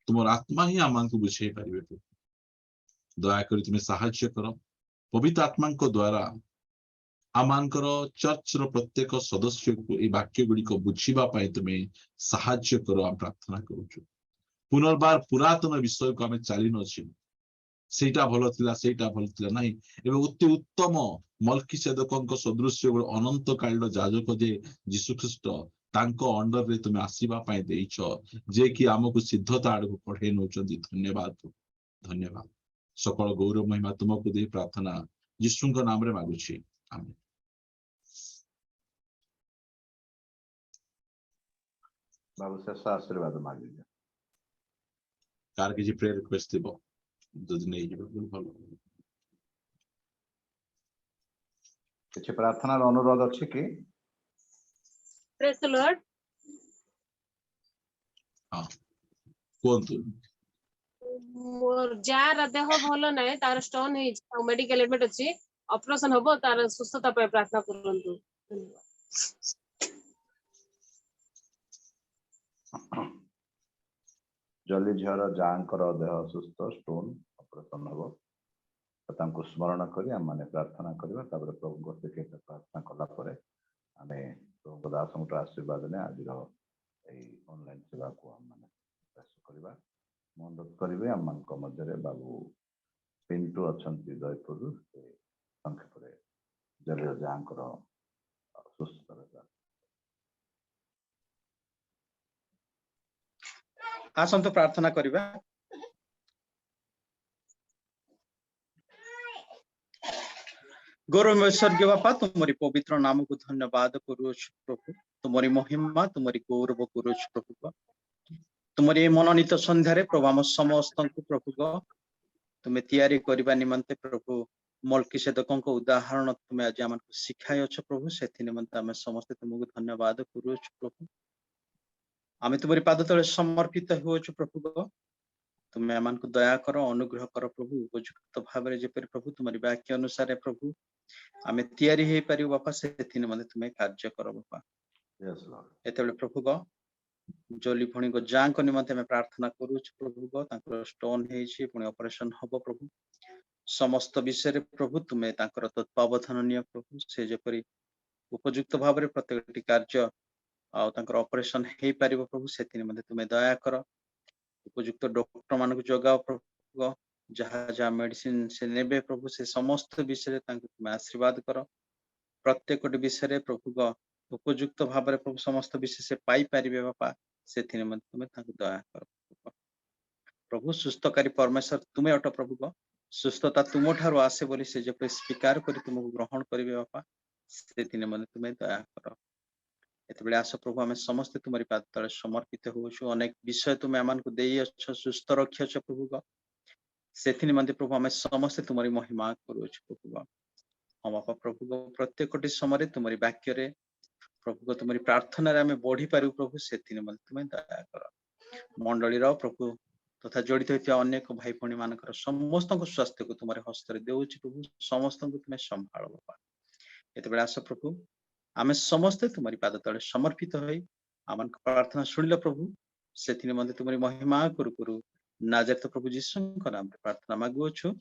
ତୁମର ଆତ୍ମା ହିଁ ଆମମାନଙ୍କୁ ବୁଝେଇ ପାରିବେ। ପ୍ରଭୁ ଦୟାକରି ତୁମେ ସାହାଯ୍ୟ କର। ପବିତ୍ର ଆତ୍ମାଙ୍କ ଦ୍ଵାରା ଆମମାନଙ୍କର ଚର୍ଚ୍ଚର ପ୍ରତ୍ୟେକ ସଦସ୍ୟକୁ ଏଇ ବାକ୍ୟ ଗୁଡିକ ବୁଝିବା ପାଇଁ ତୁମେ ସାହାଯ୍ୟ କର, ଆମେ ପ୍ରାର୍ଥନା କରୁଛୁ। ପୁନର୍ବାର ପୁରାତନ ବିଷୟକୁ ଆମେ ଚାଲି ନଯିବୁ, ସେଇଟା ଭଲ ଥିଲା, ସେଇଟା ଭଲ ଥିଲା, ନାହିଁ। ଏବେ ଅତି ଉତ୍ତମ ମଲ୍କିସେଦକଙ୍କ ସଦୃଶ୍ୟ ଗୋଟେ ଅନନ୍ତକାଳୀନ ଯାଜକ ଯେ ଯୀଶୁଖ୍ରୀଷ୍ଟ, ତାଙ୍କ ଅଣ୍ଡରରେ ତୁମେ ଆସିବା ପାଇଁ ଦେଇଛ, ଯେ କି ଆମକୁ ସିଦ୍ଧତା ଆଡକୁ କଢେଇ ନଉଛନ୍ତି। ଧନ୍ୟବାଦ, ଧନ୍ୟବାଦ। ସକଳ ଗୌରବ ମହିମା ତୁମକୁ ଦେଇ ପ୍ରାର୍ଥନା ଯୀଶୁଙ୍କ ନାମରେ ମାଗୁଛି, ଆମେନ୍। ବାବୁ, ଶେଷ ଆଶୀର୍ବାଦ ମାଗିବେ। କାହାର କିଛି ପ୍ରେୟର ରିକ୍ୱେଷ୍ଟ ଥିବ ଯଦି ନେଇଯିବେ ଭଲ। କିଛି ପ୍ରାର୍ଥନାର ଅନୁରୋଧ ଅଛି କି? Praise the Lord. ହଁ, କୁହନ୍ତୁ। ମୋର ଯାର ଦେହ ଭଲ ନାହିଁ, ତାର ଷ୍ଟୋନ ହେଇଛି ଆଉ ମେଡିକାଲ ଆଡମିଟ ଅଛି, ଅପରେସନ ହବ। ତାର ସୁସ୍ଥତା ପାଇଁ ପ୍ରାର୍ଥନା କରନ୍ତୁ। ଧନ୍ୟବାଦ। ଜଲି ଝିଅର ଯାଆଙ୍କର ଦେହ ଅସୁସ୍ଥ, ଷ୍ଟୋନ, ଅପରେସନ ହବ। ତ ତାଙ୍କୁ ସ୍ମରଣ କରି ଆମମାନେ ପ୍ରାର୍ଥନା କରିବା। ତାପରେ ପ୍ରଭୁଙ୍କ ଶ୍ରୀକ୍ଷେତ୍ର ପ୍ରାର୍ଥନା କଲା ପରେ ଆମେ ପ୍ରଭୁଙ୍କ ଦାସଙ୍କଠୁ ଆଶୀର୍ବାଦ ନେଇ ଆଜିର ଏଇ ଅନଲାଇନ ସେବାକୁ ଆମମାନେ ଶେଷ କରିବା। ମୁଁ ଅନୁରୋଧ କରିବି, ଆମମାନଙ୍କ ମଧ୍ୟରେ ବାବୁ ପିଣ୍ଟୁ ଅଛନ୍ତି ଜୟପୁରରୁ, ସେ ସଂକ୍ଷେପରେ ଜଲିର ଯାଆଙ୍କର ସୁସ୍ଥତା। ଆସନ୍ତୁ ପ୍ରାର୍ଥନା କରିବା। ଗୌରବମୟ ସ୍ୱର୍ଗୀୟ ବାପା, ତୁମରି ପବିତ୍ର ନାମକୁ ଧନ୍ୟବାଦ କରୁଅଛୁ ପ୍ରଭୁ। ତୁମରି ମହିମା, ତୁମରି ଗୌରବ କରୁଅଛୁ ପ୍ରଭୁ। ତୁମରି ଏ ମନୋନୀତ ସନ୍ଧ୍ୟାରେ ପ୍ରଭୁ, ଆମ ସମସ୍ତଙ୍କୁ ପ୍ରଭୁ ତୁମେ ତିଆରି କରିବା ନିମନ୍ତେ ପ୍ରଭୁ, ମଲକିସେଦକଙ୍କ ଉଦାହରଣ ତୁମେ ଆଜି ଆମକୁ ଶିଖାଇଅଛ ପ୍ରଭୁ। ସେଥି ନିମନ୍ତେ ଆମେ ସମସ୍ତେ ତୁମକୁ ଧନ୍ୟବାଦ କରୁଅଛୁ ପ୍ରଭୁ। ଆମେ ତୁମରି ପାଦ ତଳେ ସମର୍ପିତ ହେଉଅଛୁ ପ୍ରଭୁ। ତୁମେ ଆମମାନଙ୍କୁ ଦୟା କର, ଅନୁଗ୍ରହ କର ପ୍ରଭୁ। ଉପଯୁକ୍ତ ଭାବରେ ଯେପରି ପ୍ରଭୁ ତୁମରି ବାକ୍ୟ ଅନୁସାରେ ପ୍ରଭୁ ଆମେ ତିଆରି ହେଇପାରିବୁ ବାପା, ସେଥି ନିମନ୍ତେ ତୁମେ କାର୍ଯ୍ୟ କର ବାପା। Yes, Lord. ଏତେବେଳେ ପ୍ରଭୁ ଜୋଲି ଭଉଣୀଙ୍କ ଯାଙ୍କ ନିମନ୍ତେ ଆମେ ପ୍ରାର୍ଥନା କରୁଛୁ ପ୍ରଭୁ। ତାଙ୍କର ଷ୍ଟୋନ ହେଇଛି, ପୁଣି ଅପରେସନ ହବ ପ୍ରଭୁ। ସମସ୍ତ ବିଷୟରେ ପ୍ରଭୁ ତୁମେ ତାଙ୍କର ତତ୍ତ୍ୱାବଧାନ ନିଅ ପ୍ରଭୁ। ସେ ଯେପରି ଉପଯୁକ୍ତ ଭାବରେ ପ୍ରତ୍ୟେକଟି କାର୍ଯ୍ୟ ଆଉ ତାଙ୍କର ଅପରେସନ ହେଇପାରିବ ପ୍ରଭୁ, ସେଥି ନିମନ୍ତେ ତୁମେ ଦୟା କର। ଉପଯୁକ୍ତ ଡକ୍ଟର ମାନଙ୍କୁ ଯୋଗାଅ ପ୍ରଭୁ। ଯାହା ଯାହା ମେଡିସିନ ସେ ନେବେ ପ୍ରଭୁ, ସେ ସମସ୍ତ ବିଷୟରେ ତାଙ୍କୁ ତୁମେ ଆଶୀର୍ବାଦ କର। ପ୍ରତ୍ୟେକଟି ବିଷୟରେ ପ୍ରଭୁ ଉପଯୁକ୍ତ ଭାବରେ ପ୍ରଭୁ ସମସ୍ତ ବିଷୟ ସେ ପାଇପାରିବେ ବାପା, ସେଥି ନିମନ୍ତେ ତୁମେ ତାଙ୍କୁ ଦୟା କର ପ୍ରଭୁ। ସୁସ୍ଥକାରୀ ପରମେଶ୍ୱର ତୁମେ ଅଟ ପ୍ରଭୁ। ସୁସ୍ଥତା ତୁମ ଠାରୁ ଆସେ ବୋଲି ସେ ଯେପରି ସ୍ୱୀକାର କରି ତୁମକୁ ଗ୍ରହଣ କରିବେ ବାପା, ସେଥି ନିମନ୍ତେ ତୁମେ ଦୟା କର। ଏତେବେଳେ ଆସ ପ୍ରଭୁ, ଆମେ ସମସ୍ତେ ତୁମରି ପାଦ ତଳେ ସମର୍ପିତ ହେଉଛୁ। ଅନେକ ବିଷୟ ତୁମେ ଆମମାନଙ୍କୁ ଦେଇଅଛ, ସୁସ୍ଥ ରଖିଅଛ ପ୍ରଭୁ, ସେଥି ନିମନ୍ତେ ପ୍ରଭୁ ଆମେ ସମସ୍ତେ ତୁମରି ମହିମା କରୁଅଛୁ ପ୍ରଭୁ। ହଁ ବାପା ପ୍ରଭୁ, ପ୍ରତ୍ୟେକଟି ସମୟରେ ତୁମରି ବାକ୍ୟରେ ପ୍ରଭୁ, ତୁମରି ପ୍ରାର୍ଥନାରେ ଆମେ ବଢିପାରିବୁ ପ୍ରଭୁ, ସେଥି ନିମନ୍ତେ ତୁମେ ଦୟା କର। ମଣ୍ଡଳୀର ପ୍ରଭୁ ତଥା ଜଡ଼ିତ ହୋଇଥିବା ଅନେକ ଭାଇ ଭଉଣୀ ମାନଙ୍କର ସମସ୍ତଙ୍କ ସ୍ୱାସ୍ଥ୍ୟକୁ ତୁମର ହସ୍ତରେ ଦେଉଛି ପ୍ରଭୁ। ସମସ୍ତଙ୍କୁ ତୁମେ ସମ୍ଭାଳ ବାପା। ଏତେବେଳେ ଆସ ପ୍ରଭୁ, ଆମେ ସମସ୍ତେ ତୁମରି ପାଦ ତଳେ ସମର୍ପିତ ହୋଇ ଆମମାନଙ୍କ ପ୍ରାର୍ଥନା ଶୁଣିଲ ପ୍ରଭୁ, ସେଥି ନିମନ୍ତେ ତୁମରି ମହିମା କରୁ କରୁ ନାଜରିତ ପ୍ରଭୁ ଯୀଶୁଙ୍କ ନାମରେ ପ୍ରାର୍ଥନା ମାଗୁଅଛୁ।